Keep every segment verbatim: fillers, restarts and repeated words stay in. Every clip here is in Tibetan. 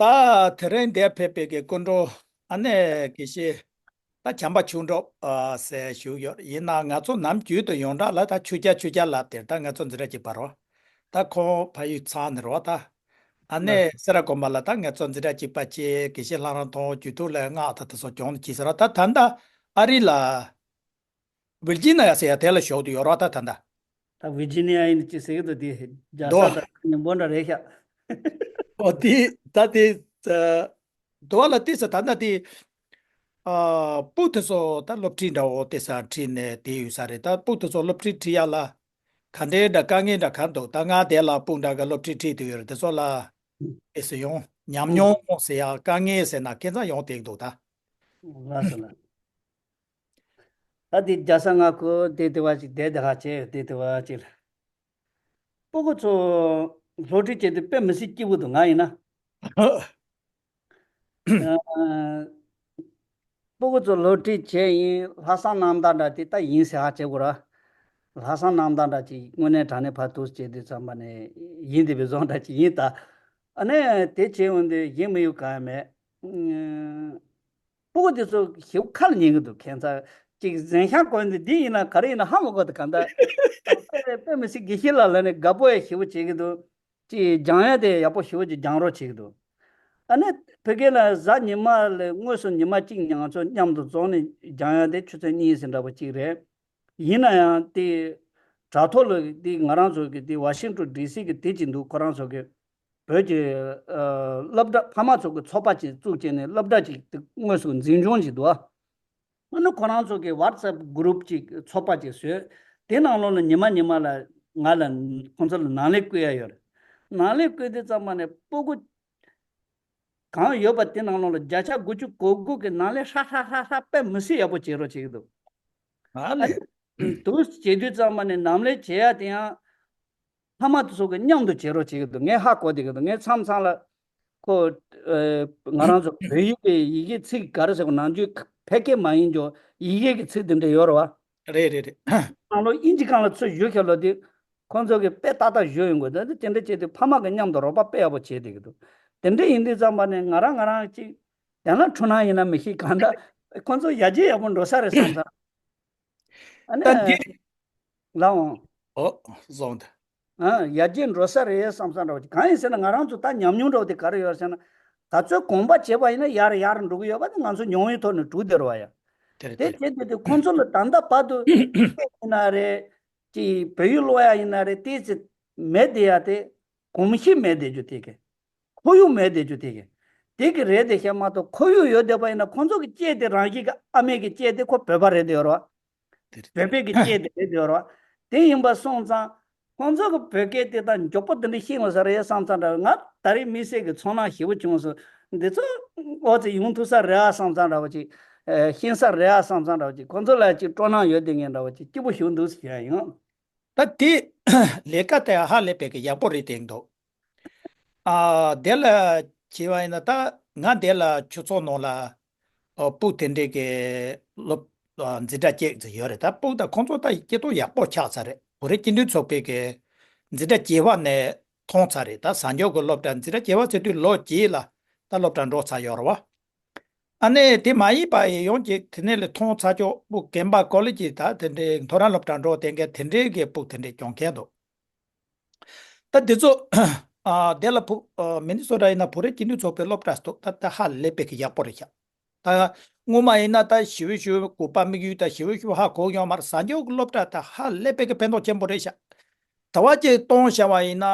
ད་དེ་རིང་འདིར་ཕེབས་པའི་གི་སྐུ་མགྲོན་ཨ་ནེ་དགེ་བཤེས་ད་བྱམས་པ་ཆོས་གྲགས་ཨ་ཟེར་ཞུ་ཡོད། ཡིན་ན་ང་ཚོ་ནམ་རྒྱུན་དུ་ཡོངས་གྲགས་ལ་ད་ཆོས་རྒྱལ་ཆོས་རྒྱལ་ལབ་དེར་ད་ང་ཚོ་འཛིན་གྲྭ་གཅིག་པ་རོ། ད་ཁོང་ཕ་ཡུལ་ཚང་ནས་རོ། ད་ཨ་ནེ་ལགས། སེ་ར་དགོན་པ་ལ་ད་ང་ཚོ་འཛིན་གྲྭ་གཅིག་པ་བཅས་དགེ་བཤེས་ལྷ་རམས་མཐོང་རྒྱུད་ཐུག་ལ་ང་ད་དེ་ཚོ་གྱོང་གྱིས་ཟེར་རོ། ད་ད་ད་ཨ་རི་ལ་ཝིར་ཇི་ནི་ཡ་ཟེར་ཡ་དེ་ལ་བཞུགས་ཏེ་ཡོད་རོགས། ད་ད་ད། ད་ཝིར་ཇི་ནི་ཡ་ཡིན་ཅི་ཟེར་གི་འདུག་དེ་རྒྱལ་ས་དང་མཉམ་པོ་འདྲ་རེད་ཤག་ཨོ་དེ་ད་དེ་ཨ་དུ་བ་ལ་དེ་ས་ད་ད་དེ་ཨ་སྤུ་དེ་ཚོ་ད་སློབ་ཁྲིད་འདྲ་བོ་དེ་ས་ཁྲིད་ནས་དེ་ཡོད་ས་རེད། ད་སྤུ་དེ་ཚོ་སློབ་ཁྲིད་ཁྲིད་ཡ་ལ་ག་འདྲའི་འདྲ་དཀའ་ངལ་འདྲ་ག་འདུག་ད་ང་དེ་ལ་སྤུ་འདྲ་གི་སློབ་ཁྲིད་ཁྲིད་དུ་ཡོད་རེད། དེ་ཚོ་ལ་དེ་ས་ཡོང་ཉམས་མྱོང་ཟེར་ཡ་དཀའ་ངལ་ཟེར་ན་ཁྱད་མཚར་ཡོང་དེ་འདུག་ད། ལགས་སོ་ལགས། ད་དེ་རྒྱལ་ས་ང་ཁོ་དེ་དེ་བ་ཅིག་བསྡད་དེ་ཧ་ཆེ་དེ་དེ་བ་ཅིག་ལ། སྤུ་གུ་ཚོ་སློབ་ཁྲིད་བྱེད་དུས་དཔེ་མི་སྲིད་སྐྱིད་པོ་འདུག་ང་ཡིན་ན། ཨ། སྤུ་གུ་ཚོ་སློབ་ཁྲིད་བྱས་ཡིན་ལྷག་བསམ་རྣམ་དག་འདྲ་དེ་ད་ཡིན་ཟེར་ཧ་བྱེད་དགོས་ར། ལྷག་བསམ་རྣམ་དག་འདྲ་ཅིག་དངོས་གནས་དྲང་གནས་ཕར་ཐུག་བྱེད་དུས་ཙམ་པ་ནས་ཡིན་དེ་བའི་བཟོ་འདྲ་ཅིག་ཡིན་ད། ཨ་ནས་དེ་བྱས་འོན་ཏེ་ཡིན་མི་ཡོད་གང་ཡང་མེད། སྤུ་གུ་དེ་ཚོ་ཞེ་པོ་ཁ་ལ་ཉན་གི་འདུག་ཁྱད་མཚར་ཅིག་གཟན་ཤམ་གོན་ཏེ་འདི་ཡིན་ན་ག་རེ་ཡིན་ན་ཧ་མ་གོ་དེ་གང་ལྟར་དཔེ་དཔེ་མི་སྲིད་དགེ་བཤེས་ལགས་ལ་ནི་དགའ་པོ་ཡ་ཞེ་པོ་བྱེད་ཀྱི་འདུག་ཅིག་སྦྱང་ཡ་དེ་ཡག་པོ་ཞེ་པོ་ཅིག་སྦྱང་རོགས་བྱེད་ཀྱི་འདུག་ཨ་ནི་ཕ་གི་ལ་གཟའ་ཉི་མ་ལ་དངོས་སུ་ཉི་མ་གཅིག་ང་ཚོ་མཉམ་དུ་འཛོམས་ནས་སྦྱང་ཡ་དེ་ཆུ་ཚོད་གཉིས་ཟིན་འདྲ་པོ་གཅིག་རེད། ཡིན་ན་ཡང་དེ་དྲ་ཐོག་ལ་དེ་ང་རང་ཚོ་གི་དེ་ཝ་ཤིང་ཊོན་ཌི་སི་གི་དེ་ཅིག་འདུག་ཁོ་རང་ཚོ་གི་བོད་ཀྱི་ཨ་སློབ་གྲྭ་ཕ་མ་ཚོ་གི་ཚོགས་པ་ཅིག་བཙུགས་བྱས་ནས་སློབ་གྲྭ་ཅིག་དེ་དངོས་སུ་འཛིན་སྐྱོང་ཅིག་འདུག་ཨ། ཨ་ནི་ཁོ་རང་ཚོ་གི་ཝ་ཊི་སེབ་གུ་རུབ་ཅིག་ཚོགས་པ་ཅིག་བཟོས། དེ་ནང་ལོགས་ལ་ཉི་མ་ཉི་མ་ལ་ང་ལ་ཁོང་ཚོ་ལ་ནང་ལས་བསྐུར་ཡ་ཡོད་རེད། ནང་ལས་བསྐུར་དུས་ཙམ་པ་ནས་སྤུ་གུ་གང་ཡོད་པ་དེ་ནང་ལོགས་ལ་བརྒྱ་ཆ་དགུ་བཅུ་གོ་དགུ་གི་ནང་ལས་ཧྲ་ཧྲ་ཧྲ་ཧྲ་དཔེ་མི་སྲིད་ཡག་པོ་བྱེད་རོགས་བྱེད་ཀྱི་འདུག་ཨ་ཨ་ལས། ནི་དུ་བྱེད་དུས་ཙམ་པ་ནས་ནང་ལས་བྱེད་ཡ་དེ་ཡང་ཕ་མ་དེ་ཚོ་གི་མཉམ་དུ་བྱེད་རོགས་བྱེད་ཀྱི་འདུག་ངས་ཧ་གོ་བསྡད་ཀྱི་འདུག་ངས་མཚམས་མཚམས་ལ་ཁོ་ཨ་ང་རང་ཚོ་བོད་ཡིག་གི་ཡི་གེ་ཚིག་ག་རེ་ཟེར་གོ་ནང་ཆོས་ཕལ་སྐད་མ་ཡིན་ཀྱང་ཡི་གེ་གི་ཚིག་དེ་འདྲ་ཡོད་རེད་བ། རེད་རེད་རེད། ནང་ལོགས་དབྱིན་ཇི་སྒང་ལ་ཚུར་བཞུགས་ཤག་ལོ་དེ་ཁོང་ཚོ་གི་དཔེ་ཏག་ཏག་བཞུགས་ཡོང་དགོས། ད་དེ་འདྲ་བྱས་དུས་ཕ་མ་གི་མཉམ་དུ་རོགས་པ་དཔེ་ཡག་པོ་བྱས་བསྡད་ཀྱི་འདུག་དེ་འདྲ་ཡིན་དུས་ཙམ་པ་ནས་ང་རང་ང་རང་ཅིག་དེ་ལ་འཁྲུལ་སྣང་ཡིན་ན་མི་ཤེས་གང་ལྟར་ཁོང་ཚོ་ཡར་རྒྱས་ཡག་པོ་འགྲོ་ས་རེད་བསམ་ས། ཨ་ནི་ད་འདི་ལའང་། ཨོ་བཟང་ད། ཨ་ཡར་རྒྱས་འགྲོ་ས་རེད་བསམ་ས་འདྲ་བོ་ཅིག་གང་ཡིན་ཟེར་ན་ང་རང་ཚོ་ད་ཉམས་མྱོང་འདྲ་བོ་དེ་ག་རེ་ཡོད་ཟེར་ན། ད་ཚོད་གོམ་པ་བྱས་པ་ཡིན་ན་ཡར་ཡར་འགྲོ་གི་ཡོད་པ་དེ་ང་ཚོ་མྱོང་བའི་ཐོག་ནས་གྲུབ་བསྡད་རེད་བ་ཡ། དེ་རེད་དེ་རེད། བྱས་དུས་དེ་ཁོང་ཚོ་ལ་ད་ལྟ་བར་དུ་ཡིན་ན་རེད། ཅིག་བོད་ཡིག་ཀློག་ཡ་ཡིན་ན་རེད་དེ་ཚེ་མེད་བསྡད་ཡ་དེ་གོམས་གཤིས་མེད་བསྡད་རྒྱུ་དེ་གི་ཁོར་ཡུག་མེད་བསྡད་རྒྱུ་དེ་གི་དེ་གི་རེད་དེ་ཤེས་མ་གཏོགས་ཁོར་ཡུག་ཡོད་བསྡད་པ་ཡིན་ན་ཁོང་ཚོ་གི་སྐད་དེ་རང་བཞིན་གི་ཨ་མའི་གི་སྐད་དེ་ཁོ་བོད་པ་རེད་དེ་ཡོད་རེད་བ། དེ་རེད་བོད་པའི་གི་སྐད་དེ་རེད་དེ་ཡོད་རེད་བ། དེ་ཡིན་པ་སོང་ཙང་ཁོང་ཚོ་གི་བོད་སྐད་དེ་ད་མགྱོགས་པོ་དེ་འདྲ་ཤེས་དགོས་ས་རེད་བསམ་ཙང་འདྲ་ང་ད་རེས་དམིགས་བསལ་གི་ཚོར་སྣང་ཞེ་པོ་བྱུང་སོང་། འདི་ཚོ་ཨོ་ཙི་ཡོང་ཐུབ་ས་རེད་ཨ་བསམ་ཙང་འདྲ་བ་ཅིག་ཤེས་ས་རེད་ཨ་བསམ་ཙང་འདྲ་བ་ཅིག་ཁོང་ཚོ་ལ་ཅིག་སྤྲོ་སྣང་ཡོད་དེ་ངས་འདྲ་བ་ཅིག་སྐྱིད་པོ་ཞིག་འདུག་ཟེར་ཡ་ཡིན། ད་དེ་ལས་ཀ་དེ་ཧ་ལས་པའི་གི་ཡག་པོ་རེད་དེ་འདུག་ཨ་དེ་ལ་བྱས་པ་ཡིན་ན་ད་ང་དེ་ལ་ཆུ་ཚོད་ནང་ལ་ཨ་སྤུ་དེ་འདྲའི་གི་སློབ་ཨ་འཛིན་གྲྭ་གཅིག་ཙམ་ཡོད་རེད། ད་སྤུ་ད་ཁོང་ཚོ་ད་སྐྱེ་སྟོབས་ཡག་པོ་ཆགས་ཚར་རེད། བོད་རིགས་སྤྱི་མཐུན་ཚོགས་པའི་གི་འཛིན་གྲྭ་བརྒྱད་པ་ནས་མཐོང་ཚར་རེད། ད་གཟའ་མཇུག་གི་སློབ་གྲྭ་འཛིན་གྲྭ་བརྒྱད་པ་ཟེར་དུས་ལོ་བརྒྱད་ལ་ད་སློབ་གྲྭ་འགྲོ་ཚར་ཡོད་རེད་བ། ཨ་ནེ་དེ་མ་ཡིན་པ་ཡི་ཡོང་གི་དེ་ནས་ལས་མཐོང་ཚ་ཅོག་སྤུ་རྒན་པ་ཀོ་ལེ་ཇི་ད་དེ་འདྲའི་མཐོ་རིམ་སློབ་གྲྭ་འགྲོ་དེ་འགའ་དེ་འདྲའི་གི་སྤུ་དེ་འདྲའི་གྱོང་ཁེ་འདུག་ད་དེ་ཚོ་ཨ་དེ་ལ་བུ་ཨ་མི་ནི་སོ་ཊ་ཡིན་ན་བོད་རིགས་སྤྱི་མཐུན་ཚོགས་པའི་སློབ་གྲྭ་སྟོད་ད་ད་ཧ་ལས་པའི་གི་ཡག་པོ་རེད་ཤག་ད་སྔོན་མ་ཡིན་ན་ད་ཞི་བའི་ཞུ་བའི་གུས་པ་དམིགས་ཡུལ་ད་ཞི་བའི་ཞུ་བ་ཧ་གོ་ཡོང་མ་རེད། གཟའ་མཇུག་གི་སློབ་གྲྭ་ད་ཧ་ལས་པའི་གི་ཕན་ཐོགས་ཆེན་པོ་རེད་ཤག་ད་བ་ཅིག་གཏོང་བྱ་བ་ཡིན་ན་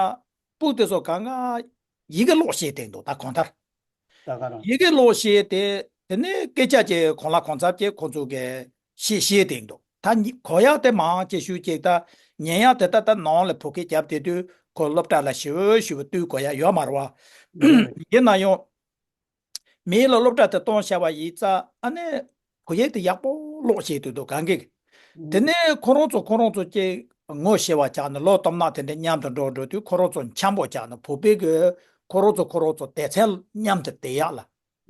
སྤུ་དེ་ཚོ་གང་ག་ཡི་གེ་ཀློག་ཤེས་དེ་འདུག་ད་གང་ལྟར། ད་ག་རང་། ཡི་གེ་ཀློག་ཤེས་དེ་དེ་ནས་སྐད་ཆ་ཅིག་གང་ལ་གང་འཚམ་ཅིག་ཁོང་ཚོ་གིས་ཤེས་ཤེས་དེ་འདུག་ད་ཉི་གོ་ཡག་དེ་མང་ཆེ་ཤོས་ཅིག་ད་ཉན་ཡག་དེ་ད་ད་ནང་ལ་བོད་སྐད་རྒྱབ་དེ་དུས་ཁོ་སློབ་གྲྭ་ལ་ཞི་བའི་ཞུ་བ་ལྟོས་དགོས་ཡག་ཡོད་མ་རེད་བ། ཡིན་ན་ཡང་། མི་ལ་སློབ་གྲྭ་དེ་གཏོང་བྱ་བ་ཡིན་ཙང་ཨ་ནེ་བོད་ཡིག་དེ་ཡག་པོ་ཀློག་ཤེས་དུས་འདུག་གང་གི། དེ་ནས་ཁོ་རང་ཚོ་ཁོ་རང་ཚོ་ཅིག་ངོ་ཤེས་པ་ཆགས་ནས་ལོ་དུམ་ནག་དེ་འདྲ་མཉམ་དུ་འགྲོ་འགྲོ་དུས་ཁོ་རང་ཚོ་འཆམ་པོ་ཆགས་ནས་བོད་པའི་གི་ཁོ་རང་ཚོ་ཁོ་རང་ཚོ་སྡེ་ཚན་མཉམ་དུ་བསྡད་ཡག་ལ་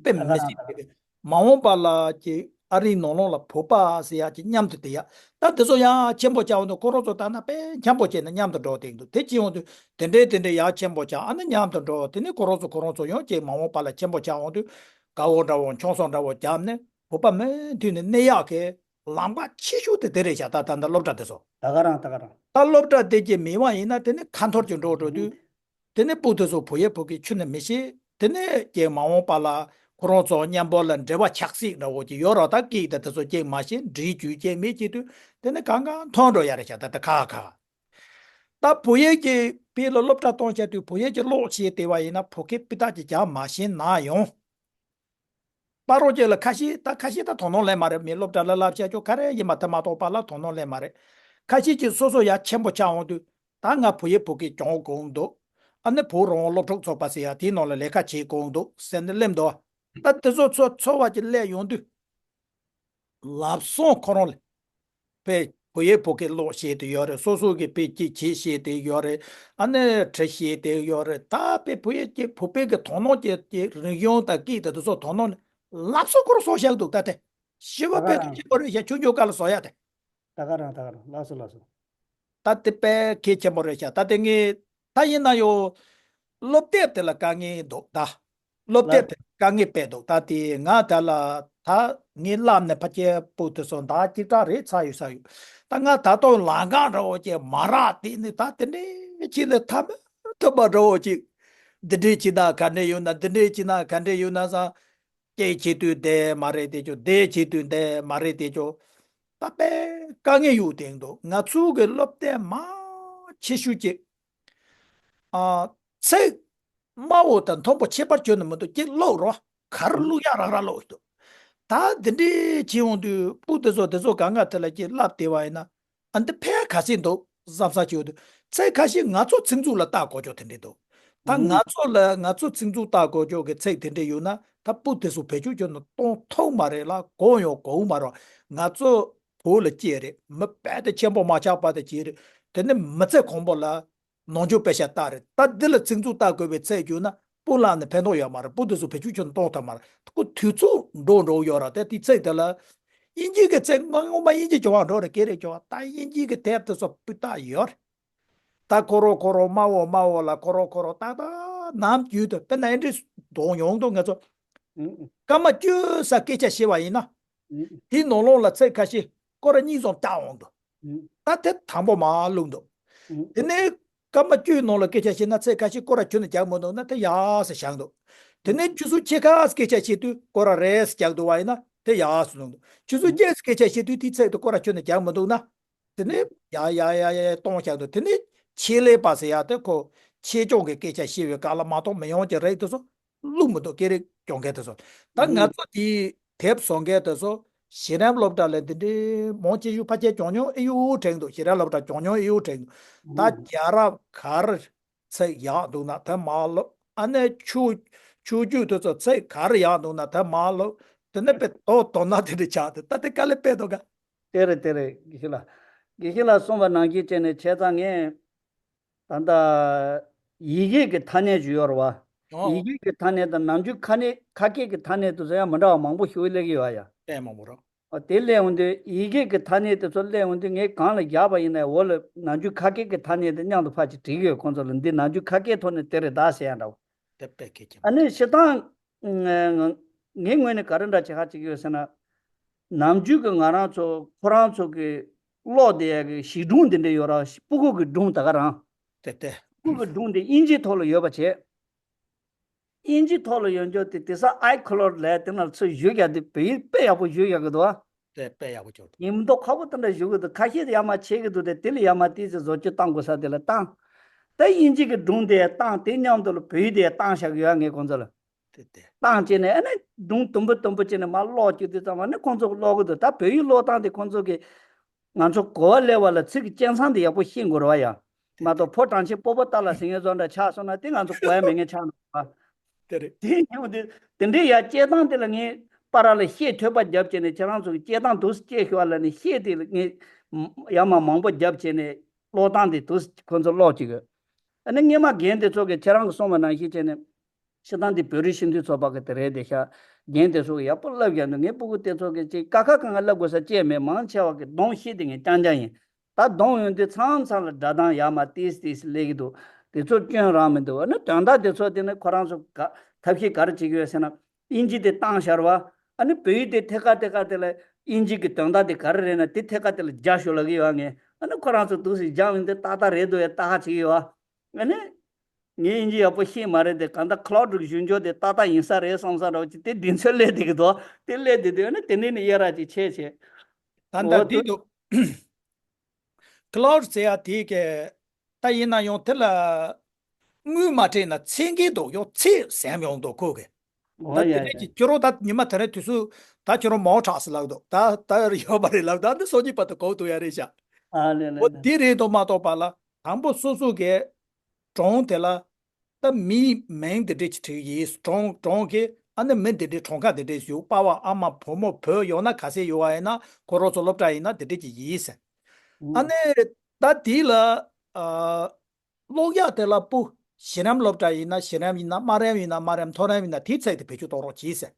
དཔེ་མི་སྲིད་པའི་གི་མ་འོངས་པ་ལ་ཅིག་ ཨ་རིའི་ནང་ལོགས་ལ་བོད་པ་ཟེར་ཡག་ཅིག་མཉམ་དུ་བསྡད་ཡག་ད་དེ་ཚོ་ཡང་ཆེན་པོ་ཆགས་འོང་དུས་ཁོ་རང་ཚོ་ལྟ་ན་དཔེ་འཁྱམ་པོ་བྱས་ནས་མཉམ་དུ་འགྲོ་བསྡད་འདུག་དེ་ཅི་ཡོང་དུས་དེ་འདྲའི་དེ་འདྲའི་ཡག་ཆེན་པོ་ཆགས་ཨ་ནི་མཉམ་དུ་འགྲོ་དེ་ནི་ཁོ་རང་ཚོ་ཁོ་རང་ཚོ་ཡང་ཅིག་མ་འོངས་པ་ལ་ཆེན་པོ་ཆགས་འོང་དུས་དགའ་བོ་འདྲ་བོ་མཆོང་སོང་འདྲ་བོ་བརྒྱབ་ནས་བོད་པ་མུ་མཐུད་ནས་གནས་ཡག་གི་ལམ་ཁ་ཆེ་ཤོས་དེ་དེ་རེད་ཤག་ད་ད་ལྟ་སློབ་གྲྭ་དེ་ཚོ། ད་ག་རང་ད་ག་རང་། ད་སློབ་གྲྭ་དེ་གྱི་མེད་པ་ཡིན་ན་དེ་ནི་ཁ་འཐོར་གྱི་འགྲོ་འགྲོ་དུས། དེ་ནས་སྤུ་དེ་ཚོ་བོད་ཡིག་བོད་སྐད་ཁྱོན་ནས་མི་ཤེས། དེ་ནས་ཀྱེ་མ་འོངས་པ་ལ་ཁོ་རང་ཚོ་མཉམ་པོ་ལ་འབྲེལ་བ་ཆགས་སྲིད་འདྲ་བོ་ཅིག་ཡོད་ར་ད་སྐད་དེ་དེ་ཚོ་ཀྱེ་མ་ཤེས་འབྲི་རྒྱུ་ཀྱེ་མེད་ཀྱི་དུས་དེ་ནས་གང་གང་མཐོང་འགྲོ་ཡ་རེད་ཤག་ད་ད་ཁ་ཁ། ད་བོད་ཡིག་གི་དཔེ་ལ་སློབ་གྲྭ་གཏོང་བྱ་དུས་བོད་ཡིག་གི་ཀློག་ཤེས་དེ་བ་ཡིན་ན་བོད་སྐད་སྤུས་དག་ཅིག་རྒྱག་མ་ཤེས་ན་ཡང་། པ་རོགས་ཅིག་ལ་ཁ་ཤས་ད་ཁ་ཤས་ད་དོ་སྣང་ལེན་མ་རེད། མི་སློབ་གྲྭ་ལ་བསླབ་བྱ་ཆོག་ག་རེ་ཡིན་མ་ཐུབ་མ་གཏོགས་པ་ལ་དོ་སྣང་ལེན་མ་རེད། ཁ་ཤས་ཀྱིས་སོ་སོ་ཡ་ཆེན་པོ་ཆགས་འོང་དུས་ད་ང་བོད་ཡིག་བོད་སྐད་སྦྱོང་དགོས་འདུག་ཨ་ནི་བོད་རང་དབང་སློབ་ཕྲུག་ཚོགས་པ་ཟེར་ཡ་དེའི་ནང་ལ་ལས་ཀ་བྱེད་དགོས་འདུག་ཟེར་ནས་སླེབས་འདུག་ད་དེ་ཚོ་ཚོ་ཚོ་བ་ཅིག་སླེབས་ཡོང་དུས། ལབ་སོང་ཁོ་རང་ལ། པའི་བོད་ཡིག་བོད་སྐད་ཀློག་ཤེས་དེ་ཡོད་རེད། སོ་སོ་གི་པའི་སྐད་བྱེད་ཤེས་དེ་ཡོད་རེད། ཨ་ནི་འབྲི་ཤེས་དེ་ཡོད་རེད། ད་པའི་བོད་ཡིག་སྐད་བོད་པའི་གི་དོ་སྣང་སྐྱེ་སྐྱེ་རིག་གཞུང་དང་སྐད་དེ་དེ་ཚོ་དོ་སྣང་ནི་ལབ་སོང་ཁོ་རང་བཟོ་བཞག་འདུག་ད་དེ་ཞི་བ་ད་ག་པའི་རང་ཆེན་པོ་རེད་ཤག་ཆུང་ཆུང་སྐབས་ལ་བཟོ་ཡ་དེ། ད་ག་རང་ད་ག་རང་ལགས་སོ་ལགས་སོ། ད་དེ་དཔེ་གལ་ཆེན་པོ་རེད་ཤག་ད་དེ་ངས་ད་ཡིན་ན་ཡོ། སློབ་དེབ་དེ་ལ་དཀའ་ངལ་འདུག་ད། སློབ་དེབ་ལ་དེ་དཀའ་ངལ་དཔེ་འདུག་ད་དེ་ང་ད་ལ་ད་ངའི་བསླབ་ནས་ཕ་ཁྱེད་སྤུ་དེ་ཚོ་ཟླ་གཅིག་གྲངས་རེད་ཚར་ཡོད་ས་ཡོད། ད་ང་ད་དུང་ལམ་ཁ་འདྲ་བོ་ཅིག་མ་རག་དེ་ནི་ད་དེ་འདྲའི་ཅིག་ལ་ཐབས་མི་ཐུབ་པ་འདྲ་བོ་ཅིག་འདི་འདྲའི་ཅིག་ན་ག་འདྲ་ཡོད་ན་འདི་འདྲའི་ཅིག་ན་ག་འདྲ་ཡོད་ན་ས། སྐད་བྱེད་དུས་བསྡད་མ་རེད་དེ་ཅོ། བསྡད་བྱེད་དུས་བསྡད་མ་རེད་དེ་ཅོ། ད་དཔེ་དཀའ་ངལ་ཡོད་དེ་འདུག་ང་ཚོ་གི་སློབ་དེབ་མ་ཆེ་ཤོས་ཅིག་ཨ། ཚིག་དམའ་བོ་དང་མཐོན་པོ་ཁྱད་པར་ཁྱོན་ནས་མི་འདུག་ཅིག་ཀློག་རོགས། ག་རེ་ཀློག་ཡག་རང་རང་ཀློག་འདུག་ད་འདི་འདྲའི་བྱེད་ཡོང་དུས་སྤུ་དེ་ཚོ་དེ་ཚོ་གང་ག་དེ་ལ་ཅིག་བསླབ་བསྡད་པ་ཡིན་ན། ཨ་འདི་ཕལ་ག་ཚད་འདུག་བསམ་ས་ཅིག་ཡོད་དུས་ཚིག་ཁ་ཤས་ང་ཚོ་ཚིག་མཛོད་ལ་བལྟ་དགོས་ཆོག་དེ་འདྲ་འདུག་ད་ང་ཚོ་ལ་ང་ཚོ་ཚིག་མཛོད་བལྟ་དགོས་ཆོག་གི་ཚིག་དེ་འདྲ་ཡོད་ན་ད་སྤུ་དེ་ཚོ་བེད་སྤྱོད་ཁྱོན་ནས་གཏོང་ཐུབ་མ་རེད་ལ་གོ་ཡང་གོ་མ་རེད། ང་ཚོ་བོད་ལ་སྐྱེས་རེད། མི་རྦད་དེ་ཆེན་པོ་མ་ཆགས་པ་དེ་བྱས་རེད། དེ་ནི་མི་ཚེ་གང་པོ་ལ་ནང་ཆོས་དཔེ་ཆ་ལྟ་རེད། ད་འདི་ལ་ཚིག་མཛོད་ལྟ་དགོས་པའི་ཚད་བརྒྱུད་ན་སྤུ་ལ་ནི་ཕན་ཐོགས་ཡོད་མ་རེད། སྤུ་དེ་ཚོ་བེད་སྤྱོད་ཁྱོན་གཏོང་ཐུབ་མ་རེད། ཁོ་དུས་ཚོད་འགྲོ་འགྲོ་ཡོད་ར་དེ་དེ་ཚད་དེ་ལ་དབྱིན་ཇི་གི་ཚད་སྔོན་མ་དབྱིན་ཇི་སྦྱོང་བ་འགྲོ་རེད་སྐད་རེད་སྦྱོང་བ་ད་དབྱིན་ཇི་གི་དེབ་དེ་ཚོ་སྤུས་དག་ཡོད་རེད། ད་ཁོ་རོ་ཁོ་རོ་དམའ་བོ་དམའ་བོ་ལ་ཁོ་རོ་ཁོ་རོ་ཏག་ཏག་ནམ་རྒྱུན་དུ་དཔེར་ན་ཨེ་འདྲི་མདོག་ཉུང་འདུག་ང་ཚོ་སྐར་མ་བཅུ་ས་སྐད་ཆ་བཤད་པ་ཡིན་ན། དེའི་ནང་ལོགས་ལ་ཚིག་ཁ་ཤས་སྐོར་ར་གཉིས་ཙམ་བཏགས་འོང་འདུག་ད་དེབ་དང་པོ་མར་བླུགས་འདུག་དེ་ནས་སྐར་མ་བཅུའི་ནང་ལ་སྐད་ཆ་བཤད་ན་ཚིག་ཁ་ཤས་སྐོར་ར་ཁྱོན་ནས་རྒྱག་མི་འདུག་ན་དེ་ཡག་སེ་བཞག་འདུག་དེ་ནས་ཆུ་ཚོད་ཕྱེད་ཀ་སྐད་ཆ་བཤད་དུས་སྐོར་ར་རེས་རྒྱག་འདུག་བ་ཡིན་ན་དེ་ཡག་སེ་བླུགས་འདུག་ཆུ་ཚོད་བརྒྱད་སྐད་ཆ་བཤད་དུས་དེའི་ཚིག་དེ་སྐོར་ར་ཁྱོན་ནས་རྒྱག་མི་འདུག་ན། དེ་ནས་ཡ་ཡ་ཡ་ཡ་ཡ་གཏོང་བཞག་འདུག་དེ་ནས་ཆེད་ལས་པ་ཟེར་ཡ་དེ་ཁོ་ཆེད་སྦྱོང་གི་སྐད་ཆ་བཤད་པའི་སྐབས་ལ་མ་གཏོགས་མི་ཡོང་གི་རེད་དེ་ཚོ་བླུགས་མི་འདུག་སྐད་རིགས་སྦྱོང་མཁན་དེ་ཚོ་ད་ང་ཚོ་དེའི་དེབ་བཟོ་མཁན་དེ་ཚོ་གཞི་རིམ་སློབ་གྲྭ་ལ་འདི་འདྲའི་མང་ཆེ་ཤོས་ཕལ་ཆེར་སྦྱོང་མྱོང་ཨེ་ཡོད་དྲན་འདུག་གཞི་རིམ་སློབ་གྲྭ་སྦྱོང་མྱོང་ཨེ་ཡོད་དྲན་འདུག་ད་རྒྱལ་རབས་ག་རེ་ཚིག་ཡག་འདུག་ན་དེ་མར་ལོག་ཨ་ནེ་ཆོས་ཆོས་བརྒྱུད་དེ་ཚོ་ཚིག་ག་རེ་ཡག་འདུག་ན་དེ་མར་ལོག་དེ་ནས་དཔེ་དོ་དོ་ན་དེ་འདྲ་ཆགས་དེ་ད་དེ་དཀའ་ལས་དཔེ་འདུག་ག་དེ་རེད་དེ་རེད་དགེ་བཤེས་ལགས། དགེ་བཤེས་ལགས་གསུངས་པ་ནང་བཞིན་བྱས་ནས་བྱས་ཙང་ངས་ད་ལྟ་ཡི་གེ་གི་ཐ་སྙད་ཅིག་ཡོད་རེད་བ། ཡི་གེ་གི་ཐ་སྙད་དང་ནམ་རྒྱུན་ཁ་ནས་ཁ་སྐད་ཀྱི་ཐ་སྙད་དེ་ཚོ་ཡང་མི་འདྲ་བ་མང་པོ་ཞིག་སླེབས་ཀྱི་ཡོད་ཡ། དཔེ་མང་པོ་རེད། ཨོ་དེ་སླེབས་འོང་དུས་ཡི་གེ་གི་ཐ་སྙད་དེ་ཚོ་སླེབས་འོང་དུས་ངས་གང་ལ་བཞག་པ་ཡིན་ནའི་འོག་ལ་ནམ་རྒྱུན་ཁ་སྐད་ཀྱི་ཐ་སྙད་དེ་མཉམ་དུ་ཕར་ཅིག་བྲིས་ཡོད། ཁོང་ཚོ་ལ་འདི་ནམ་རྒྱུན་ཁ་སྐད་ཐོག་ནས་དེ་རེད་ད་ཟེར་ཡ་འདྲ་བོ། དེ་དཔེ་སྐད་ཆེན་པོ། ཨ་ནི་སྤྱིར་བཏང་ང་ངའི་ངོས་ནས་ག་རེ་འདྲ་བྱེད་ཁ་ཅིག་ཡོད་ཟེར་ན། ནམ་རྒྱུན་གྱི་ང་རང་ཚོ་ཁོ་རང་ཚོ་གི་ཀློག་བསྡད་ཡ་གི་གཞི་སྒྲུང་འདི་འདྲ་ཡོད་ར། སྤུ་གུ་གི་སྒྲུང་ད་ག་རང་། དེ་དེ། སྤུ་གུ་གི་སྒྲུང་འདི་དབྱིན་ཇིའི་ཐོག་ལ་ཡོད་པ་བྱས། དབྱིན་ཇིའི་ཐོག་ལ་ཡོད་འཇོག་དེ་དེ་ས་ཨའི་ཁོ་ལོར་ལས་དེ་ན་ཚུར་བཞུགས་ཡ་དེ་བོད་ཡིག་དཔེ་ཡག་པོ་བཞུགས་ཡ་གི་འདུག་ཨ། དེ་དཔེ་ཡག་པོ་བྱུང་འདུག་ཉིན་མོ་ཁག་པོ་དེ་འདྲ་བཞུགས་གི་འདུག་ཁ་ཤས་ཡ་མ་ཆད་གི་འདུག་དེ་དེ་ལ་ཡ་མ་ཏིས་ཅིག་བཟོ་བཅོས་བཏང་དགོས་ས་དེ་ལ་བཏང་། ད་དབྱིན་ཇི་གི་སྒྲུང་དེ་བཏང་དེ་མཉམ་དུ་ལ་བོད་ཡིག་དེ་བཏང་བཞག་གི་ཡོད་ངས་ཁོང་ཚོ་ལ། དེ་དེ། བཏང་བྱས་ནས་ཨ་ནི་སྒྲུང་དུམ་བུ་དུམ་བུ་བྱས་ནས་མར་ཀློག་བཅུག་དུས་ཙམ་པ་ནི་ཁོང་ཚོ་གི་ཀློག་གི་འདུག་ད་བོད་ཡིག་ཀློག་སྟངས་དེ་ཁོང་ཚོ་གི་ང་ཚོ་གོ་བ་ལེན་པ་ལ་ཚིག་གི་སྐྱེད་མཚམས་དེ་ཡག་པོ་ཤེས་དགོས་རེད་བ་ཡ། མ་གཏོགས་ཕོ་བྲང་ཆེན་སྤོ་བོ་ལྟ་ལ་ཟེར་མཁན་བཟོ་འདྲ་ཆགས་སོང་ན་དེ་ང་ཚོ་གོ་ཡ་མེད་མཁན་ཆགས་འགྲོ་བ། དེ་རེད། དེ་ཡིན་དུས་དེ་འདྲའི་ཡ་སྐྱེད་སྟངས་དེ་ལ་ངས་པ་ར་ལ་ཤད་ཐོས་པ་བརྒྱབ་བྱས་ནས་ཁྱེད་རང་ཚོ་གི་སྐྱེད་སྟངས་འདུག་སེ་སྐྱེད་ཤོག་ཨ་ལབ་ནས་ཤད་དེ་ལ་ངས་ཡ་མ་མང་པོ་བརྒྱབ་བྱས་ནས་ཀློག་སྟངས་དེ་འདུག་སེ་ཁོ་ཚོ་ཀློག་ཅིག་གི་ཨ་ནི་སྔས་མ་རྒན་དེ་ཚོ་གིས་ཁྱེད་རང་གིས་གསུངས་པ་ནང་བཞིན་བྱས་ནས། སྤྱིར་བཏང་འདི་བོད་རིགས་སྤྱི་མཐུན་ཚོགས་པ་གི་དེ་རེད་དེ་ཤག་རྒན་དེ་ཚོ་གིས་ཡག་པོ་བསླབ་བཞག་འདུག་ངའི་སྤུ་གུ་དེ་ཚོ་གིས་ཅིག་ཀ་ཁ་གང་ག་བསླབ་དགོས་ས་ཅིག་མེད། མང་ཆེ་བ་གིས་གདོང་ཤེས་དེ་ངས་རྐྱང་རྐྱང་ཡིན། ད་གདོང་ཡོང་དུས་མཚམས་མཚམས་ལ་སྒྲ་གདངས་ཡར་མར་ཏིས་ཏིས་སླེབས་ཀྱི་འདུག་དེ་ཚོ་སྐྱོན་རང་མི་འདུག་ཨ་ནི་དོན་དག་དེ་ཚོ་དེ་ནི་ཁོ་རང་ཚོ་ག་ཐབས་ཤེས་ག་རེ་བྱེད་ཀྱི་ཡོད་ཟེར་ན། དབྱིན་ཇི་དེ་བཏང་བཞག་པ། ཨ་ནི་བོད་ཡིག་དེ་ཐད་ཀར་ཐད་ཀར་དེ་ལ་དབྱིན་ཇི་གི་དོན་དག་དེ་ག་རེ་རེད་ན་དེ་ཐད་ཀར་དེ་ལ་རྒྱག་ཤོག་ལབ་ཀྱི་ཡོད། ངས་ཨ་ནི་ཁོ་རང་ཚོ་འདུག་སེ་སྦྱངས་ཡོང་དུས་ཏག་ཏག་རེད་འདུག་ཡ་ལྟ་ཧ་བྱེད་ཀྱི་ཡོད། ཨ་ནི་ངས་དབྱིན་ཇི་ཡག་པོ་ཤེས་མ་རེད་དེ། གང་ལྟར་ཁ་ལོ་སྒྲིག་ཞུ་འཇོག་དེ་ཏག་ཏག་ཡིན་ས་རེད་བསམ་ས་འདྲ་བོ་ཅིག་དེ་གདེང་ཚོད་སླེབས་བསྡད་ཀྱི་འདུག་དེ་སླེབས་བསྡད་དུས་ཨ་ནི་དེ་འདྲས་ནས་དབྱེ་ར་ཅིག་ཕྱེ་བྱས། ད་ལྟ་འོ་དེ་དུ། འདུག་ཁ་ལོ་ཟེར་ཡ་དེ་གས། ད་ཡིན་ན་ཡང་དེ་ལ་དངུལ་མ་སྤྲད་ན་ཚིག་གི་འདུག་ཡང་ཚིག་ཟེར་ཡ་ཡོང་འདུག་ཁོ་གི། ད་འོ་ཡ་དེ་ཡ། འདྲས་ཀྱི་ཁྱོད་རང་ད་ཉི་མ་དེ་རིང་དུས་སུ་ད་ཁྱོད་རང་མོ་ཁྲག་སི་ལབ་འདུག་ད་ད་ཡོད་པ་རེད་ལབ། ད་འདི་སོ་གཉིས་པ་དུ་གོ་ཐུབ་ཡ་རེད་ཤག་ཨ་ལེ་ལེ་འོ་ལེ། དེ་རེད་འདུག་མ་གཏོགས་པ་ལ་དང་པོ་སོ་སོ་གི་གྲོང་དེ་ལ་ད་མིའི་མིང་དེ་འདྲས་ཀྱི་བྲིས་ཡིན། གྲོང་གྲོང་གི་ཨ་ནི་མི་དེ་འདྲས་གྲོང་ཁ་དེ་འདྲས་ཡོད། པ་ཕ་ཨ་མ་བུ་མོ་བུ་ཡོད་ན་ག་ཚད་ཡོད་པ་ཡིན་ན་ཁོ་རང་ཚོ་སློབ་གྲྭ་ཡིན་ན་དེ་འདྲས་ཀྱི་ཡིན་ཟེར། ཨ་ཨུ། ནི་ད་དེ་ལ་ཨ། ཀློག་ཡག་དེ་ལ་སྤུ། གཞི་རིམ་སློབ་གྲྭ་ཡིན་ན་གཞི་རིམ་ཡིན་ན་དམའ་རིམ་ཡིན་ན་དམའ་རིམ་མཐོ་རིམ་ཡིན་ན་དེའི་ཚིག་དེ་བེད་སྤྱོད་གཏོང་རོགས་གྱིས་ཟེར།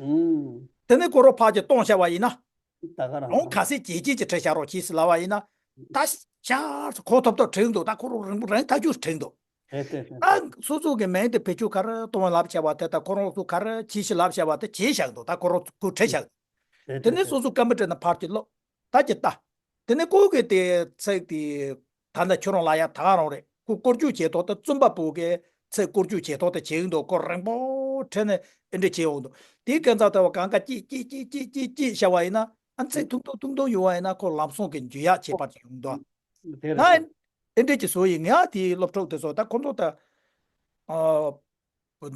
ཨུམ། དེ་ནས་ཁོ་རང་ཕར་ཅིག་གཏོང་བྱ་བ་ཡིན་ན། ད་ག་རང་ལོང་རང་ག་ཚད་ཇེ་ཆེ་ཅིག་བྲི་བྱ་རོགས་གྱིས་ཟེར་ལབ་པ་ཡིན་ན། ད་ཤར་ཁོ་ཐོབ་ཐོབ་བྲིས་འདུག་ད་ཁོ་རང་རིང་པོ་རིང་ཐག་ཆོད་བྲིས་འདུག་རེད་རེད་རེད། ད་སོ་སོ་གི་མིང་དེ་བེད་སྤྱོད་ག་རེ་གཏོང་བ་ལབ་བྱ་བ་དེ་ད་ཁོ་རང་ཚོ་ག་རེ་བྱེད་ཤི་ལབ་བྱ་བ་དེ་བྱེད་བཞག་འདུག་ད་ཁོ་རང་ཚོ་བྲིས་བཞག་རེད་དེ་རེད་ནས་སོ་རེད། སོ་སྐམ་པོ་བྲིས་ན་ཕར་གྱི་ཀློག་ད་ཅི་ལྟ། དེ་ནས་ཁོ་གིས་དེ་ཚིག་དེ་ད་ལྟ་ཁྱོད་རང་ལ་ཡ་ད་ག་རང་རེད། ཁོ་བཀོལ་སྤྱོད་བྱེད་ཐོག་ཏུ་བཙུན་པ་པོ་གིས་ཚིག་བཀོལ་སྤྱོད་བྱེད་ཐོག་ཏུ་བྱེད་ཀྱི་འདུག་ཁོ་རིང་པོ་བྲིས་ནས་ཨེ་འདྲ་བྱེད་འོང་འདུག་དེའི་སྐབས་ཙམ་ལྟ་བུ་གང་ག་ཅིག་ཅིག་ཅིག་ཅིག་ཅིག་ཅིག་བྱ་བ་ཡིན་ན་ཨ་ཚིག་ཐུང་ཐུང་ཐུང་ཐུང་ཡོད་པ་ཡིན་ན་ཁོ་ལམ་སང་གི་འཇུ་ཡག་ཁྱད་པར་ཅིག་ཡོང་འདུག་དེ་ང་རེད་དེ། ཨེ་འདྲ་ཅིག་བཟོ་ཡིན། ང་དེའི་སློབ་ཕྲུག་དེ་ཚོ་ད་ཁོ་ཚོ་ད།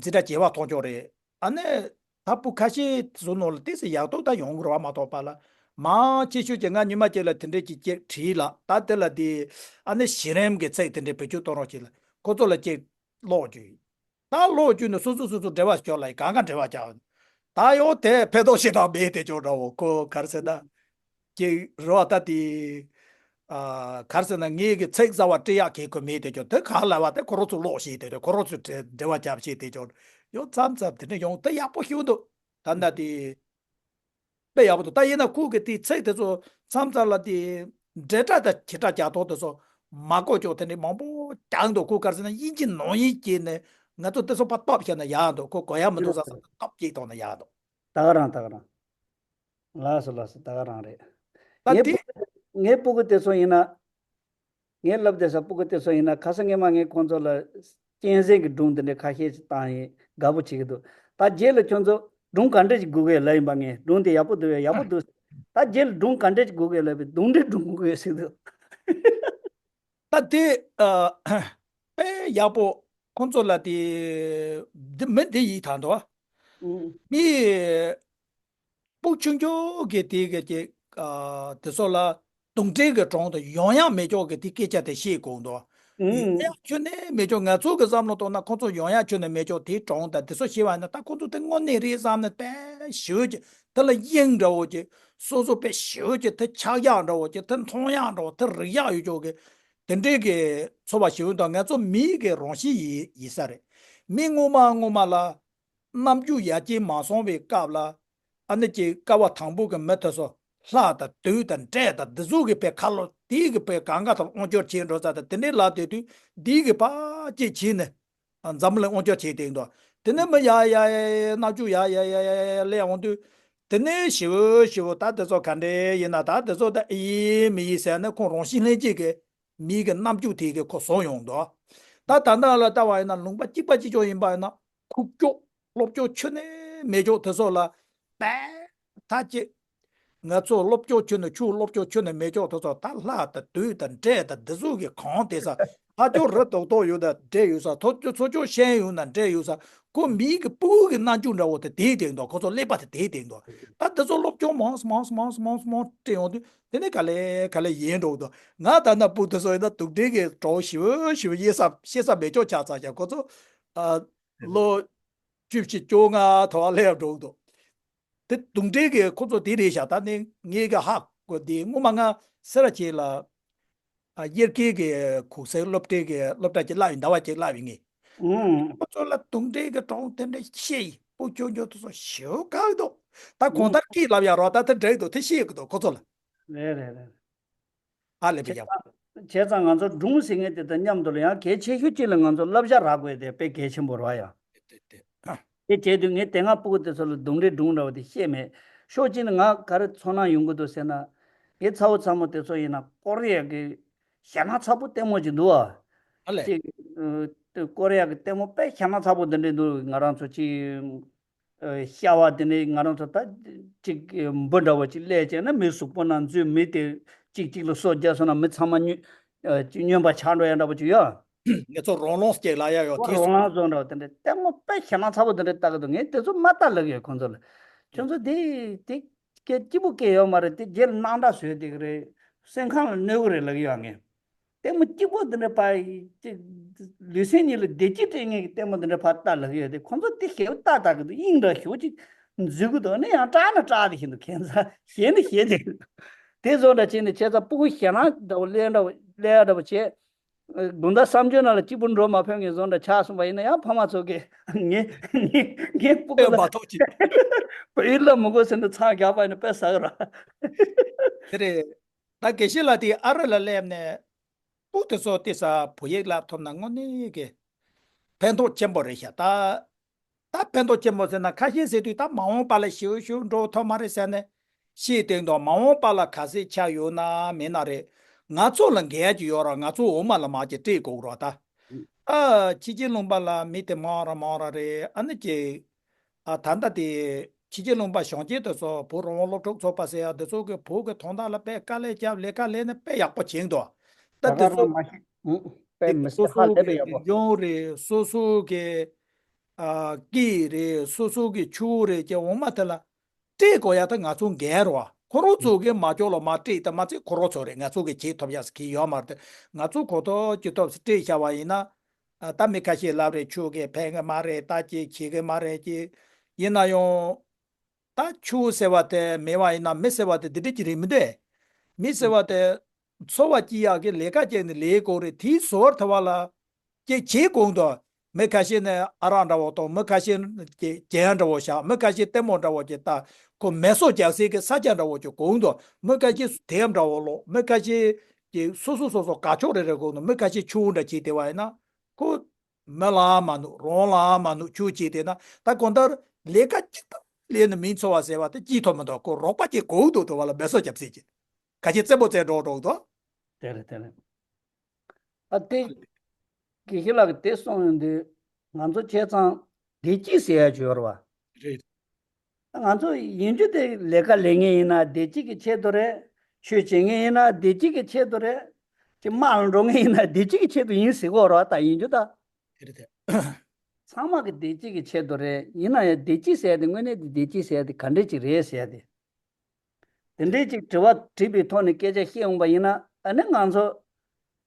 འཛིན་གྲྭ་བརྒྱད་པ་མཐོང་ཆོག་རེད། ཨ་ནི་ད་སྤུ་ཁ་ཤས་བཟོ་ནོ་ལ་ཏོག་ཙམ་ཡག་ཐོག་ད་ཡོང་གི་རེད་བ་མ་གཏོགས་པ་ལ། མང་ཆེ་ཤོས་ཀྱིས་ང་ཉི་མ་གཅིག་ལ་དེ་འདྲས་ཀྱི་ཅིག་བྲིས་ལ་ད་དེ་ལ་དེ་ཨ་ནི་གཞི་རིམ་གྱི་ཚིག་དེ་འདྲས་བེད་སྤྱོད་གཏོང་རོགས་གྱིས་ལ་ཁོ་ཚོ་ལ་ཅིག་ཀློག་རྒྱུ་ཡིན། ད་ཀློག་རྒྱུ་ནི་སོ་སོ་སོ་སོ་འབྲེལ་བ་ཤོར་ལ་ཡི་གང་ག་འབྲེལ་བ་རྒྱག་ད་ཡོང་དེ་ཕན་ཐོགས་ཞེ་དྲག་མེད་དེ་ཅོག་འདྲ་བོ་ཁོ་ག་རེ་ཟེར་ད། ཀྱི་རེ་བ་ད་དེ། ཨ། ག་རེ་ཟེར་ན་ངེད་ཀྱི་ཚིག་གསར་བ་སྤྲད་ཡག་གི་ཁོ་མེད་དེ་ཅོག་དེ་ག་ལ་བ་དེ་ཁོ་རང་ཚོ་ཀློག་ཤེས་དེ་རེད། ཁོ་རང་ཚོ་འབྲེལ་འབྲེལ་བ་རྒྱབ་ཤེས་དེ་ཅོག་ཡོང་མཚམས་མཚམས་དེ་འདྲ་ཡོང་དེ་ཡག་པོ་ཞིག་འདུག་ད་ལྟ་དེ་དཔེ་ཡག་པོ་འདུག་ད་ཡིན་ན་ཁོ་གི་དེ་ཚིག་དེ་ཚོ་མཚམས་མཚམས་ལ་དེ་འབྲེལ་སྒྲ་དང་བྱེད་སྒྲ་རྒྱག་ཐོག་དེ་ཚོ་མ་གོ་ཅོག་དེ་འདྲ་མང་པོ་རྒྱག་འདུག་ཁོ་ག་རེ་ཟེར་ན་དབྱིན་ཇི་ནང་དབྱིན་སྐྱེས་ནས་ང་ཚོ་དེ་ཚོ་ཕར་སྟོབས་བཤད་ན་ཡག་འདུག་ཁོ་གོ་ཡག་མི་འདུག་ས་ས་སྟོབས་སྐྱེས་གཏོང་ན་ཡག་འདུག་ད་ག་རང་ད་ག་རང་། ལགས་སོ་ལགས་སོ་ད་ག་རང་རེད། ད་ངའི་དེ། སྤུ་གུ་ངའི་སྤུ་གུ་དེ་ཚོ་ཡིན་ན། ངའི་སློབ་སྡེ་ས་སྤུ་གུ་དེ་ཚོ་ཡིན་ན་ཁ་སང་ངས་མ་ངས་ཁོང་ཚོ་ལ་གཅན་གཟན་གྱི་སྒྲུང་དེ་འདྲ་ཁ་ཤས་ཤིག་བཏང་ཡིན། དགའ་པོ་བྱེད་ཀྱི་འདུག་ད་རྗེས་ལ་ཁྱོད་ཚོ་སྒྲུང་ག་འདྲ་ཞིག་དགོས་ཀྱི་ལབ་ཡིན་པ། ངས་སྒྲུང་དེ་ཡག་པོ་འདུག་བས་ཡག་པོ་འདུག་ད་རྗེས་ལ་སྒྲུང་ག་འདྲ་ཞིག་དགོས་ཀྱི་ལབ་པས་གདོན་འདྲེ་སྒྲུང་དགོས་ཀྱི་ཟེར་འདུག་ད་དེ་ཨ། དཔེ་ཡག་པོ་ཁོང་ཚོ་ལ་དེ་འདི་མི་འདི་ཡིས་ད་འདུག་ཨ། ཨུ། མི་སྤུ་ཆུང་ཆུང་གི་དེ་གི་ཅིག་ཨ། དེ་ཚོ་ལ་གདོན་འདྲེ་གི་གྲོང་དུ་ཡོང་ཡག་མེད་ཅོག་གི་དེ་སྐད་ཆ་དེ་བཤད་དགོས་འདུག་ཨུ། ཡོང་ཡག་ཁྱོན་ནས་མེད་ཅོག་ང་ཚོ་གི་བསམ་བློ་གཏོང་ན་ཁོང་ཚོ་ཡོང་ཡག་ཁྱོན་ནས་མེད་ཅོག་དེའི་གྲོང་དང་དེ་ཚོ་བཤད་པ་ཡིན་ན་ད་ཁོང་ཚོ་དེ་དངོས་གནས་རེད་བསམ་ནས་དཔེ་ཞེ་པོ་ཅིག་དེ་ལ་དབྱིངས་འདྲ་བོ་ཅིག་སོ་སོ་དཔེ་ཞེ་པོ་ཅིག་དེ་ཆགས་ཡག་འདྲ་བོ་ཅིག་དེ་མཐོང་ཡག་འདྲ་བོ་དེ་རིག་ཡག་ཡོད་ཅོག་གི་དེ་འདྲའི་གི་ཚོར་བ་ཞེ་པོ་དང་ང་ཚོ་མིའི་གི་རང་བཞིན་ཡིན་ཡིན་ས་རེད། མི་སྔོན་མ་སྔོན་མ་ལ། རྣམ་འགྱུར་ཡར་རྒྱས་མ་སོང་བའི་སྐབས་ལ། ཨ་ནི་ཀྱི་ཀ་བ་དང་པོ་གི་མི་དེ་ཚོ་ལྷ་དང་བདུད་དང་འདྲེ་དང་འདི་ཚོ་གི་བས་ཁ་ལོ་དེའི་གི་བས་གང་ག་ཐོག་དབང་སྒྱུར་བྱེད་འགྲོ་ས་དང་དེ་འདྲའི་ལ་དེ་དུས་འདིའི་གི་ཕ་ཅེ་བྱས་ནས་འཛམ་གླིང་དབང་སྒྱུར་བྱེད་དེ་འདུག་དེ་ནས་མི་ཡ་ཡ་ཡ་ཡ་རྣམ་འགྱུར་ཡ་ཡ་ཡ་ཡ་ཡ་སླེབས་འོང་དུས། དེ་ནས་ཞི་བོ་ཞི་བོ་ད་དེ་ཚོ་ག་འདྲས་ཡིན་ན་ད་དེ་ཚོ་ད་ཨེ་ཡིན་མི་ཡིན་ཟེར་ནས་ཁོང་རང་བཞིན་ལྷན་སྐྱེས་ཀྱི། མིའི་གི་རྣམ་འགྱུར་དེ་གི་ཁོ་བཟོ་ཡོང་འདུག་ད་ད་ལྟ་ལ་ལྟ་བ་ཡིན་ན་ལུང་པ་གཅིག་པ་གཅིག་ཀྱང་ཡིན་པ་ཡིན་ན་ཁུག་ཀྱོག་སློབ་སྦྱོང་ཁྱོན་ནས་མེད་ཀྱོག་དེ་ཚོ་ལ་པས་ད་ཅི། ང་ཚོ་སློབ་སྦྱོང་ཁྱོན་ནས་ཆུ་སློབ་སྦྱོང་ཁྱོན་ནས་མེད་ཀྱོག་དེ་ཚོ་ད་ལྷ་དང་བདུད་དང་འདྲེ་དང་འདི་ཚོ་གི་གང་དེ་ས་ཧ་ཅོ་རི་དོག་དོག་ཡོད་ན་འདྲེ་ཡོད་ས་ཐོ་ཅོ་ཚོ་ཅོ་ཤན་ཡོད་ན་འདྲེ་ཡོད་ས་ཁོ་མིའི་གི་སྤུ་གུ་གི་རྣམ་འགྱུར་འདྲ་བོ་དེ་དེ་དེ་འདུག་ཁོ་ཚོ་ཀླད་པ་དེ་དེ་དེ་འདུག་ད་དེ་ཚོ་སློབ་སྦྱོང་མང་མང་མང་མང་མང་སྤྲད་ཡོང་དུས། དེ་ནས་ག་ལེ་ག་ལེ་ཡིན་འགྲོ་འདུག་ང་ད་ན་སྤུ་དེ་ཚོ་ཡིན་ན་དུག་སྦྲེལ་གྱི་གྲོགས་ཞི་བོ་ཞི་བོ་ཡེ་ས་ཤེས་ས་མེད་ཅོག་ཆགས་ཚར་ཀྱང་ཁོ་ཚོ་ཨ་ལོ་བཅུ་བཞི་བཅོ་ལྔ་ཐོག་སླེབས་འགྲོ་འདུག་དེ་དུག་སྦྲེལ་གྱི་ཁོ་ཚོ་དེ་རེད་ཤག་ད་ནི་ངེད་ཀྱི་ཧ་གོ་དེ་སྔོན་མ་ང་སེ་ར་བྱེས་ལ་ཨ་དབྱར་ཁའི་གི་གུག་སེ་སློབ་གྲྭའི་གི་སློབ་གྲྭ་གྱི་བསླབ་ཡིན་ཟླ་བ་གཅིག་བསླབ་ཡིན་ངེས། ཁོ་ཚོ་ལ་དུག་སྦྲེལ་གྱི་གྲོགས་དེ་འདྲ་ཤེས་ཡིན། སྤུ་གུ་ཆུང་ཆུང་དེ་ཚོ་ཞེ་པོ་དགའ་གི་འདུག་ད་གང་ལྟར་སྐད་ལབ་ཡག་རོགས། ད་དེ་འདྲ་གི་འདུག་དེ་ཤེས་ཀྱི་འདུག་ཁོ་ཚོ་ལ། རེད་རེད་རེད། ཨ་ལས་པ་བྱས་ཡག་ཙང་བྱས་ཙང་ང་ཚོ་སྒྲུང་ཟེར་མཁན་དེ་དང་མཉམ་དུ་ལ་ཡང་གལ་ཆེ་ཤོས་གཅིག་ལ་ང་ཚོ་བསླབ་བྱ་རག་དགོས་དེ་དཔེ་གལ་ཆེན་པོ་རེད་བ་ཡ། དེ་དེ་དེ། དེ་བྱས་དུས་ངས་དེ་སྔ་སྤུ་གུ་དེ་ཚོ་ལ་དུམ་གྲའི་སྒྲུང་འདྲ་བོ་དེ་བཤད་མེད། ཕྱོགས་གཅིག་ནས་ང་ག་རེ་ཚོར་སྣང་ཡོང་གི་འདུག་ཟེར་ན། ངའི་ཚ་བོ་ཚ་མོ་དེ་ཚོ་ཡིན་ན་ཀོ་རི་ཡ་གི་ཞེད་སྣང་ཚ་པོ་ལྟད་མོ་ཅིག་འདུག་ཨ། ཨ་ལས། ཅིག་ཨ། ཀོ་རི་ཡ་གི་ལྟད་མོ་དཔེ་ཞེད་སྣང་ཚ་པོ་འདི་འདྲ་འདུག་ང་རང་ཚོ་ཅིག་ཨ། ཤ་བ་དེ་འདྲ་ང་རང་ཚོ་ད་ཅིག་འབུ་འདྲ་བོ་ཅིག་སླེབས་བྱས་ན་མི་གཟུགས་པོ་ནང་འཛུལ། མི་དེ་གཅིག་གཅིག་ལ་སོ་བརྒྱབ་སོང་ན་མི་ཚང་མ་སྨྱོན་ཨ། ཅིག་སྨྱོན་པ་ཆགས་འགྲོ་ཡ་འདྲ་བོ་ཅིག་ཡོད། ངེད་ཚོ་རོ་ལངས་སྐྱེས་ལ་ཡ་ཡོད་ཨོ་དེ་རོ་སོང་། ལངས་བཟོ་འདྲ་བོ་དེ་འདྲ་ལྟད་མོ་དཔེ་ཞེད་སྣང་ཚ་པོ་དེ་འདྲ་ལྟ་གི་འདུག་ངས་དེ་ཚོ་མ་ལྟ་ལབ་ཡོད་ཁོང་ཚོ་ལ། ཁྱོད་ཚོ་དེ་དེ་སྐད་སྐྱིད་པོ་སྐད་ཡོད་མ་རེད། དེ་རྗེས་ལ་སྣང་གྲགས་བཟོས་བསྡད་གི་རེད། སེམས་ཁམས་ལ་གནོད་གི་རེད་ལབ་ཡོད་ངས། ལྟད་མོ་སྐྱིད་པོ་འདི་འདྲ་ཕར་ཅིག་ལུས་སེམས་གཉིས་ལ་བདེ་སྐྱིད་སྤྲད་མཁན་གྱི་ལྟད་མོ་འདི་འདྲ་ཕར་ལྟ་ལབ་ཡོད་དེ། ཁོང་ཚོ་དེ་ཞེ་པོ་ལྟ་ལྟ་གི་འདུག་དབྱིངས་འདྲ་ཞེ་པོ་ཅིག་འཛུལ་གི་འདུག་ཨ་ནི་ཡང་སྐྲག་ན་སྐྲག་བསྡད་ཀྱི་འདུག་ཁྱད་མཚར་ཞེད་ན་ཞེད་བསྡད་ཀྱི་འདུག་དེ་བཟོ་འདྲ་བྱས་ནས་བྱས་ཙང་སྤུ་གུ་ཞེད་སྣང་འདྲ་བོ་སླེབས་འདྲ་བོ་སླེབས་འདྲ་བོ་བྱས། དགོང་དག་གསར་འགྱུར་ནང་ལ་སྐྱིད་པོ་འགྲོ་མ་ཕོད་མཁན་བཟོ་འདྲ་ཆགས་སོང་པ་ཡིན་ན་ཡང་ཕ་མ་ཚོ་གིས་ངའི་ངའི་ངའི་སྤུ་གུ་ལ་ཨེ་མ་ཐུག་ཅིག་བོད་ཡིག་བསླབ་མི་དགོས་ཟེར་ནས་མཚམས་རྒྱག་པ་ཡིན་ན་དཔེ་ཟ་གི་རེད། དེ་རེད། ད་དགེ་བཤེས་ལགས་དེ་ཨ་རི་ལ་སླེབས་ནས་སྤུ་དེ་ཚོ་དེ་ས་བོད་ཡིག་བསླབ་ཐུབ་ན་དངོས་གནས་ཀྱི་ཕན་ཐོགས་ཆེན་པོ་རེད་ཤག་ད་ད་ཕན་ཐོགས་ཆེན་པོ་ཟེར་ན་ཁ་ཤས་ཟེར་དུས་ད་མ་འོངས་པ་ལ་ཞེ་པོ་ཞེ་པོ་འགྲོ་ཐུབ་མ་རེད་ཟེར་ནས་ཤེས་བསྡད་འདུག་མ་འོངས་པ་ལ་ག་ཚད་ཆགས་ཡོད་ན་མེད་ན་རེད། ང་ཚོ་ལ་འགན་ཅིག་ཡོད་ར། ང་ཚོ་འོ་མ་ལ་མར་ཅིག་སྤྲད་དགོས་ར་ད། ཨ་ཕྱི་རྒྱལ་ལུང་པ་ལ་མི་དེ་མང་ར་མང་ར་རེད། ཨ་ནི་ཅིག་ཨ་ད་ལྟ་དེ་ཕྱི་རྒྱལ་ལུང་པ་གཞོན་སྐྱེས་དེ་ཚོ་བོད་རང་དབང་སློབ་ཕྲུག་ཚོགས་པ་ཟེར་ཡ་དེ་ཚོ་གི་བོད་ཀྱི་དོན་དག་ལ་དཔེ་དཀའ་ལས་བརྒྱབ་ལས་ཀ་ལས་ནས་དཔེ་ཡག་པོ་བྱེད་འདུག་ད་ད་དེ་ག་ཚོ་རང་མ་ཤེས། ཨུ། དཔེ་དེ་མི་སྲིད་སོ་ཧ་སོ་ལས་པའི་གི་ཡག་པོ། རིག་གཞུང་རེད། སོ་སོ་གི་ཨ་སྐད་རེད། སོ་སོ་གི་ཆོས་རེད་ཀྱི་འོ་མ་དེ་ལ་སྤྲད་དགོས་ཡ་ད་ང་ཚོ་འགན་རེད་བ། ཁོ་རང་ཚོ་གི་མ་ལྕོགས་ལ་མ་སྤྲད་ད་མ་ཚད་ཁོ་རང་ཚོ་རེད། ང་ཚོ་གི་བྱེད་ཐུབ་ཡ་ཟེར་གི་ཡོད་མ་རེད། ང་ཚོ་གོ་ཐོབ་ཅི་ཐོབ་སྤྲད་བྱ་བ་ཡིན་ན། ཨ་ད་མི་ཁ་ཤས་ལབ་རེད། ཆོས་གི་ཕན་གི་མ་རེད། ད་ཅི་བྱེད་གི་མ་རེད་ཀྱི། ཡིན་ན་ཡང་ད་ཆོས་ཟེར་བ་དེ་མེད་པ་ཡིན་ན་མི་ཟེར་བ་དེ་འདི་འདྲ་ཅིག་རེད་མི་འདུག་མི་ཟེར་བ་དེ་འཚོ་བ་སྐྱེལ་ཡག་གི་ལས་ཀ་བྱས་ནས་ལས་དགོས་རེད། དེའི་བཟོ་བར་ཐུབ་པ་ལ་ཀྱི་བྱེད་དགོས་འདུག་མི་ཁ་ཤས་ནས་ཨ་རག་འདྲ་བོ་དང་། མི་ཁ་ཤས་ཀྱི་རྒྱན་འདྲ་བོ་བཞག་མི་ཁ་ཤས་ལྟད་མོ་འདྲ་བོ་ཀྱི་ལྟ། ཁོ་མེ་སོག་རྒྱག་སའི་གི་ས་ཆ་འདྲ་བོ་ཀྱི་དགོས་འདུག་མི་ཁ་ཤས་དེབ་འདྲ་བོ་ཀློག་མི་ཁ་ཤས་ཀྱི་སོ་སོ་སོ་སོ་དགའ་ཕྱོགས་རེ་རེ་དགོས་འདུག་མི་ཁ་ཤས་ཆུང་འདྲ་བྱས་བསྡད་པ་ཡིན་ན་ཁོ་མི་ལའང་མ་ནུས། རང་ལའང་མ་ནུས། ཆུ་བྱས་བསྡད་ན་ད་གང་ལྟར་ལས་ཀ་གཅིག་པ་ལས་ནི་མི་འཚོ་བ་ཟེར་བ་དེ་སྐྱིད་ཐོབ་མི་འདུག་ཁོ་རོགས་པ་ཅིག་དགོས་འདུག་དུ་བ་ལ་མེ་སོག་རྒྱབ་སྲིད་ཀྱི་ག་ཅི་རྩེད་མོ་རྩེ་འགྲོ་འགྲོ་འདུག་དེ་རེད་དེ་རེད། ཨ་དེ། དགེ་བཤེས་ལགས་ཀྱིས་དེ་གསུངས་ཡོང་དུས་ང་ཚོ་བྱས་ཙང་བདེ་སྐྱིད་ཟེར་ཡ་ཅིག་ཡོད་རེད་བ། རེད། ང་ཚོ་ཡིན་རྒྱུ་དེ་ལས་ཀ་ལས་མཁན་ཡིན་ན་བདེ་སྐྱིད་ཀྱི་ཆེད་དུ་རེད། ཆོས་བྱེད་མཁན་ཡིན་ན་བདེ་སྐྱིད་ཀྱི་ཆེད་དུ་རེད། ཅིག་དམག་ལ་འགྲོ་མཁན་ཡིན་ན་བདེ་སྐྱིད་ཀྱི་ཆེད་དུ་ཡིན་ཟེར་གོ་རེད་བ། ད་ཡིན་རྒྱུ་ད། དེ་རེད་དེ། ཚང་མ་གི་བདེ་སྐྱིད་ཀྱི་ཆེད་དུ་རེད། ཡིན་ན་ཡང་བདེ་སྐྱིད་ཟེར་ཡ་དེ་དངོས་གནས་དེ་བདེ་སྐྱིད་ཟེར་ཡ་དེ་ག་འདྲས་ཅིག་རེད་ཟེར་ཡ་དེ། དེ་འདྲའི་ཅིག་དྲི་བ་དྲིས་པའི་ཐོག་ནས་སྐད་ཆ་བཤད་འོང་པ་ཡིན་ན། ཨ་ནི་ང་ཚོ་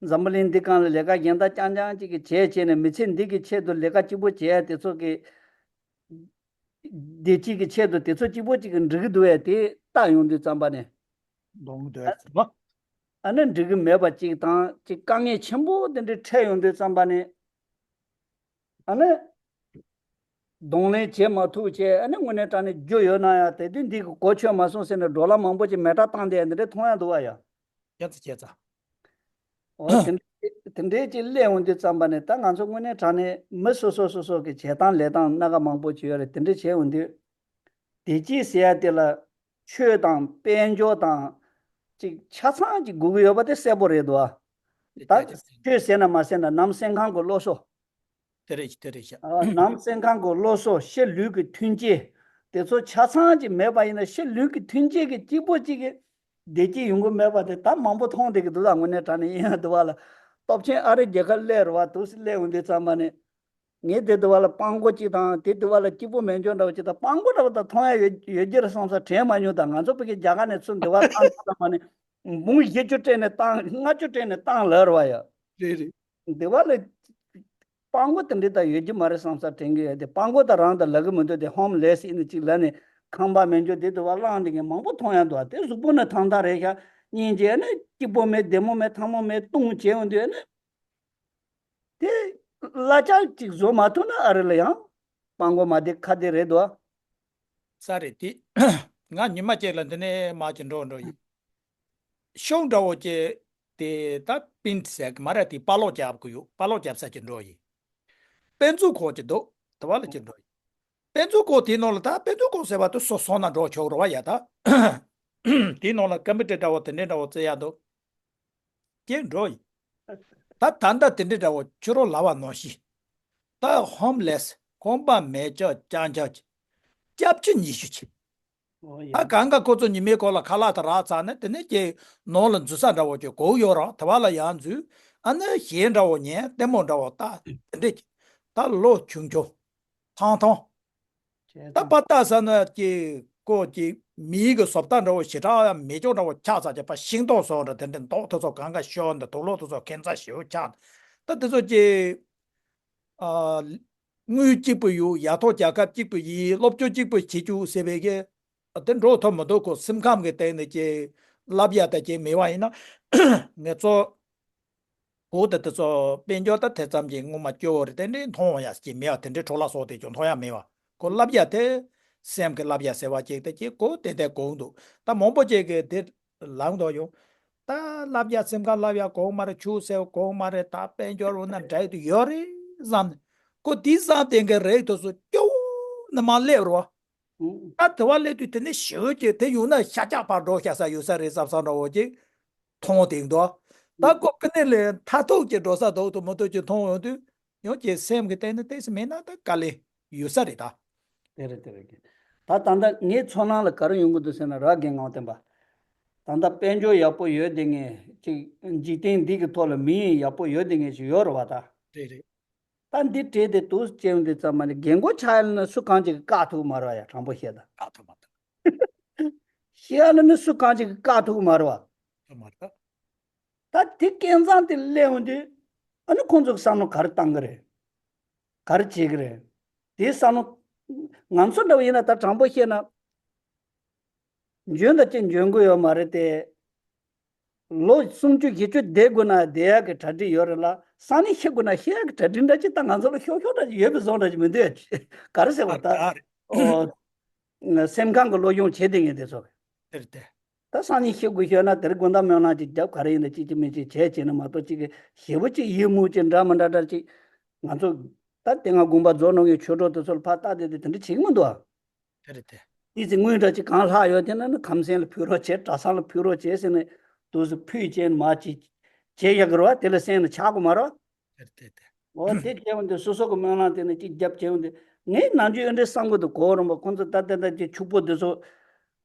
འཛམ་བུ་གླིང་འདི་སྒང་ལ་ལས་ཀ་གཞན་དག་རྐྱང་རྐྱང་ཅིག་གི་བྱས་བྱས་ནས་མི་ཚེ་འདི་གི་ཆེད་དུ་ལས་ཀ་གཅིག་པོ་བྱས་དེ་ཚོ་གི་བདེ་སྐྱིད་ཀྱི་ཆེད་དུ་དེ་ཚོ་གཅིག་པོ་གཅིག་གི་འགྲིག་གི་འདུག་བས་དེ་བལྟ་ཡོང་དུས་ཙམ་པ་ནས། འདོང་འདོད་ཟེར་བ། ཨ་ནི་འགྲིག་གི་མེད་པ་གཅིག་དང་གཅིག་དཀའ་ངལ་ཆེན་པོ་དེ་འདྲའི་འཕྲད་ཡོང་དུས་ཙམ་པ་ནས། ཨ་ནི། གདོང་ལེན་བྱེད་མ་ཐུབ་བྱས་ཨ་ནི་དངོས་གནས་དྲང་གནས་རྒྱུ་ཡོད་ན་ཡང་དེ་དུས་འདི་གི་གོ་ཆོད་མ་སོང་ཟེར་ནས་ཌོ་ལར་མང་པོ་ཅིག་མེ་སྲེག་བཏང་བསྡད་འདི་འདྲ་མཐོང་ཡ་འདུག་བ་ཡ། ཡ་ཙི་བྱས་ཙ། འོ་དེ་འདྲ་དེ་འདྲའི་ཅིག་སླེབས་འོང་དུས་ཙམ་པ་ནས་ད་ང་ཚོ་དངོས་གནས་དྲང་གནས་མི་སོ་སོ་སོ་སོ་གི་བྱེད་སྟངས་ལས་སྟངས་སྣ་ཁ་མང་པོ་ཅིག་ཡོད་རེད། དེ་འདྲ་བྱས་འོང་དུས། བདེ་སྐྱིད་ཟེར་ཡ་དེ་ལ་ཆོས་དང་དཔལ་འབྱོར་དང་ཅིག་ཆ་ཚང་ཅིག་དགོས་ཀྱི་ཡོད་པ་དེ་གསལ་པོ་རེད་འདུག་ཨ། ད་ཆོས་ཟེར་ན་མ་ཟེར་ན་ནམ་སེམས་ཁམས་ཀྱི་བློ་གསོ། དེ་རེད་དེ་རེད་ཤག་ཨ། ནམ་སེམས་ཁམས་ཀྱི་བློ་གསོ། ཤ་ལུས་ཀྱི་མཐུན་རྐྱེན་དེ་ཚོ་ཆ་ཚང་ཅིག་མེད་པ་ཡིན་ན་ཤ་ལུས་ཀྱི་མཐུན་རྐྱེན་གྱི་གཅིག་པོ་གཅིག་གི་བདེ་སྐྱིད་ཡོང་གི་མེད་པ་དེ་ད་མང་པོ་མཐོང་བསྡད་ཀྱི་འདུག་ད་དངོས་གནས་དྲང་གནས་ཡིན་ཡང་འདུག་བ་ལ། སྟོབས་ཆེན་ཨ་རི་རྒྱལ་ཁབ་སླེབས་རེད་བ། འདུག་སེ་སླེབས་འོང་དུས་ཙམ་པ་ནས། ངས་དེ་དུ་བ་ལ་སྤྲང་པོ་གཅིག་དང་དེ་དུ་བ་ལ་སྐྱིད་པོ་མེད་འཇོག་འདྲ་བོ་གཅིག་དང་། སྤྲང་པོ་འདྲ་བོ་དང་མཐོང་ཡ་ཡོད་ཡོད་རྒྱུ་རེད་བསམ་ས་དྲན་མ་མྱོང་། ད་ང་ཚོ་ཕ་གི་རྒྱ་གར་ནས་ཚུར་འདི་བ་བཏང་ཚར་ཙམ་པ་ནས་འབུམ་བཞི་བཅུ་སྤྲད་ནས་བཏང་། ལྔ་བཅུ་སྤྲད་ནས་བཏང་ལབ་རེད་བ་ཡ། རེད་རེད། འདི་བ་ལ་སྤྲང་པོ་དེ་འདྲ་ད་ཡོད་རྒྱུ་མ་རེད་བསམ་ས་དྲན་གྱི་ཡོད་དེ། སྤྲང་པོ་ད་རང་ད་ལབ་གི་མི་འདུག་དེ་ཧོམ་ལེས་ཡིན་ནི་གཅིག་ལབ་ནས་ཁང་པ་མེད་འཇོག་དེ་དུ་བ་བླངས་འདི་ངས་མང་པོ་མཐོང་ཡ་འདུག་དེ་གཟུགས་པོ་ནི་ཐང་ཐང་རེད་ཤག་སྙིང་རྗེ་ནི་སྐྱིད་པོ་མེད། བདེ་མོ་མེད། ཐང་མོ་མེད། ལྟུང་བྱས་འོང་དུས་ནི། དེ་གླ་ཆ་གཅིག་བཟོ་མ་ཐུབ་ན་ཨ་རི་ལ་ཡང་ སྤང་གོ་མ་དེ་ཁ་དེ་རེད་དོ། ས་རེད་དེ། ང་ཉི་མ་གཅིག་ལ་འདི་ནས་མར་གྱི་འགྲོ་འགྲོ་ཡིན། ཤོག་འདྲ་བོ་ཅིག་དེ་ད་པིན་ཟེར་གི་མ་རེད་དེ། པ་ལོག་རྒྱབ་གི་ཡོད། པ་ལོག་རྒྱབ་ས་ཅིག་འགྲོ་ཡིན། དཔེ་མཛོད་ཁང་ཅིག་འདུག་དེ་བ་ལ་ཅིག་འགྲོ་ཡིན། དཔེ་མཛོད་ཁང་དེའི་ནང་ལ་ད་དཔེ་མཛོད་ཁང་ཟེར་བ་དེ་སོ་སོ་ན་འགྲོ་ཆོག་རེད་བ་ཡ་ད། དེའི་ནང་ལ་ཀམ་པུ་ཊར་འདྲ་བོ་དེ་འདྲའི་འདྲ་བོ་རྩེ་ཡ་འདུག་ཀྱེ་འགྲོ་ཡིན། ད་ད་ལྟ་དེ་འདྲའི་འདྲ་བོ་ཁྱོད་རང་ལབ་པ་ནང་བཞིན། ད་ཧོམ་ལེས་ཁང་པ་མེད་ཅག་རྐྱང་རྐྱང་ཅིག་སྐྱབས་བཅོལ་ཉི་ཤུ་ཅིག་ཨོ་ཡ། ད་གང་ག་ཁོ་ཚོ་ཉི་མའི་སྐོར་ལ་ཁ་ལག་དང་རག་ཚར་ནས་དེ་ནས་ཀྱེ་ནང་ལ་འཛུལ་ས་འདྲ་བོ་ཀྱེ་གོག་ཡོད་ར་དེ་བ་ལ་ཡང་འཛུལ། ཨ་ནི་གཞས་འདྲ་བོ་ཉན་ལྟད་མོ་འདྲ་བོ་ལྟ་དེ་འདྲས་ཀྱི། ད་ལོ་ཆུང་ཆུང་ཐང་ཐང་། ད་པ་ལྟ་ས་ན་ཀྱེ་ཀོ་ཀྱེ་མིའི་གི་བཟོ་ལྟ་འདྲ་བོ་ཞེ་དྲག་ཡང་མེད་ཅོག་འདྲ་བོ་ཆགས་ཚར་ཀྱེ། པ་ཤིང་ཏོག་བཟོ་འདྲ་དེ་འདྲས་མདོག་དེ་ཚོ་གང་ག་ཤོར་འདི་དུག་ལོག་དེ་ཚོ་ཁྱད་མཚར་ཞེ་པོ་ཆགས། ད་དེ་ཚོ་ཀྱེ། ཨ། དངུལ་གཅིག་པུ་ཡོད། ཡ་ཐོག་རྒྱལ་ཁབ་གཅིག་པུ་ཡིན། སློབ་སྦྱོང་གཅིག་པུ་བྱེད་རྒྱུ་ཟེར་བའི་གི་དེ་འགྲོ་ཐུབ་མི་འདུག་ཁོ་སེམས་ཁམས་ཀྱི་སྟེང་ནས་ཀྱི་བསླབ་ཡ་ད་ཀྱི་མེད་པ་ཡིན་ན། ངེད་ཚོ་གོ་ད་དེ་ཚོ་དཔལ་འབྱོར་ད་དེ་ཙམ་གྱི་ངོ་མ་སྐྱོ་བོ་རེད། དེ་འདྲའི་མཐོང་ཡ་ཀྱི་མེད་པ། དེ་འདྲའི་འཕྲོ་བརླག་སོགས་དེ་ཀྱང་མཐོང་ཡ་མེད་པ། ཁོ་བསླབ་ཡ་དེ་སེམས་ཀྱི་བསླབ་ཡ་ཟེར་བ་ཅིག་དེ་ཀྱི་གོ་དེ་འདྲ་གོ་འདུག་ད་མང་པོ་ཅིག་གི་དེ་ལངས་འདུག་ཡོང་། ད་བསླབ་ཡ་སེམས་ཁ་བསླབ་ཡ་གོང་མ་རེད། ཆུ་སེར་གོང་མ་རེད། ད་དཔལ་འབྱོར་འོ་ན་འདྲ་ཡི་དུ་ཡོད་རེད་བསམ་ནས། ཁོ་དེ་བསམ་དེ་འགའི་རེད་དུ་སུ་སྐྱོ་བོ་ནི་མ་སླེབས་རོ། ད་དེ་བ་སླེབས་དུས་དེ་ནས་ཞེ་པོ་ཅིག་དེ་ཡོང་ན་ཤ་ཁྱག་པར་འགྲོ་ཤ་ས་ཡོད་ས་རེད་བསམ་བསམ་འདྲ་བོ་ཅིག་མཐོང་དེ་འདུག་ད་ཁོ་ཀི་ནས་ལས་མཐར་ཐུག་ཅིག་འགྲོ་ས་འདུག་ཏུ་མ་ཐུག་ཅིག་མཐོང་ཡོང་དུས། ཡང་ཀྱེ་སེམས་ཀྱི་སྟེང་ནས་ཏོག་ཙམ་མེད་ན་ད་དཀའ་ལས་ཡོད་ས་རེད་ད། དེ་རེད་དེ་རེད་ཀྱེ། ད་ད་ལྟ་ངའི་ཚོར་སྣང་ལ་ག་རེ་ཡོང་གི་འདུག་ཟེར་ན། ར་རྒན་ངག་བསྟན་པ། ད་ལྟ་དཔལ་འབྱོར་ཡག་པོ་ཡོད་དེ་ངས་ཅིག་འཇིག་རྟེན་འདི་གི་ཐོག་ལ་མི་ཡག་པོ་ཡོད་དེ་ངས་ཅིག་ཡོད་རེད་བ་ད། རེད་རེད། ད་འདི་བྲིས་ཏེ་འདུག་ཅེས་འདི་ཙམ་མ་ནི་རྒན་གོག་ཆགས་ཡ་ལ་ནི་སུ་གང་ཅིག་གིས་བཀག་ཐུབ་མ་རེད་བ་ཡ། དྲང་པོ་བཤད་ད། བཀག་ཐུབ་མ་ཐུབ། བཤད་ཡ་ལ་ནི་སུ་གང་ཅིག་གིས་བཀག་ཐུབ་མ་རེད་བ། ཐུབ་མ་རེད་ད། ད་དེ་སྐལ་བཟང་དེ་སླེབས་འོང་དུས། ཨ་ནི་ཁོང་ཚོ་གི་བསམ་བློ་ག་རེ་བཏང་གི་རེད། ག་རེ་བྱེད་ཀྱི་རེད། དེའི་བསམ་བློ། ང་ཚོ་འདྲ་བོ་ཡིན་ན་ད་དྲང་པོ་བཤད་ན། འཇོན་དང་ཅི་འཇོན་གི་ཡོད་མ་རེད་དེ། ལོ་སུམ་ཅུ་བཞི་བཅུ་བསྡད་དགོས་ན་བསྡད་ཡག་གི་གྲ་སྒྲིག་ཡོད་རེད་ལ། སང་ཉིན་ཤི་དགོས་ན་ཤི་ཡག་གི་གྲ་སྒྲིག་འདྲ་ཅིག་ད་ང་ཚོ་ལ་ཤོག་ཤོག་འདྲ་ཅིག་ཡོད་པའི་བཟོ་འདྲ་ཅིག་མི་འདུག་ག་རེ་ཟེར་བ་ད། ཨོ། སེམས་ཁམས་ཀྱི་སློབ་སྦྱོང་བྱེད་དེ་ངས་དེ་ཚོ། དེར་དེ། ད་སང་ཉིན་ཤི་དགོས་ཤོད་ན་དེར་དགོང་དག་སྨོན་ལམ་ཅིག་རྒྱབ། ག་རེ་ཡིན་ན་ཅིག་ཅིག་མིན་ཅིག་བྱས་བྱས་ན་མ་གཏོགས་ཅིག་གི་ཞེ་པོ་ཅིག་ཡིད་མུག་ཅིག་འདྲ་མི་འདྲ་འདྲ་ཅིག་ང་ཚོ་ད་དེ་སྔ་དགོན་པ་རྫོགས་ནང་གི་ཆོས་གྲོགས་དེ་ཚོ་ལ་ཕར་ལྟ་དེ་དེ་དེ་འདྲ་བྱེད་ཀྱི་མི་འདུག་ཨ། དེ་རེད་དེ། ཏི་ཙི་དངུལ་འདྲ་ཅིག་གང་ལྷག་ཡོད་དེ་ན་ནི་ཁམས་སེང་ལ་ཕུལ་རོགས་བྱེད། གྲྭ་ཚང་ལ་ཕུལ་རོགས་བྱེད་ཟེར་ནས་དུས་སུ་ཕུལ་བྱས་ནས་མ་ཅིག་བྱེད་ཡག་གི་རེད་བ། དེ་ལ་སེང་ལ་ཆག་གི་མ་རེད་བ། དེ་རེད་དེ། འོ་དེ་བྱས་འོང་དུས་སོ་སོ་གི་སྨོན་ལམ་དེ་ནི་གཅིག་རྒྱབ་བྱས་འོང་དུས། ངས་ནམ་རྒྱུན་ཨེ་འདྲས་བསམ་གི་འདུག་གོ་རོང་པ་ཁོང་ཚོ་ད་ལྟ་ད་ཅིག་ཕྱུག་པོ་དེ་ཚོ་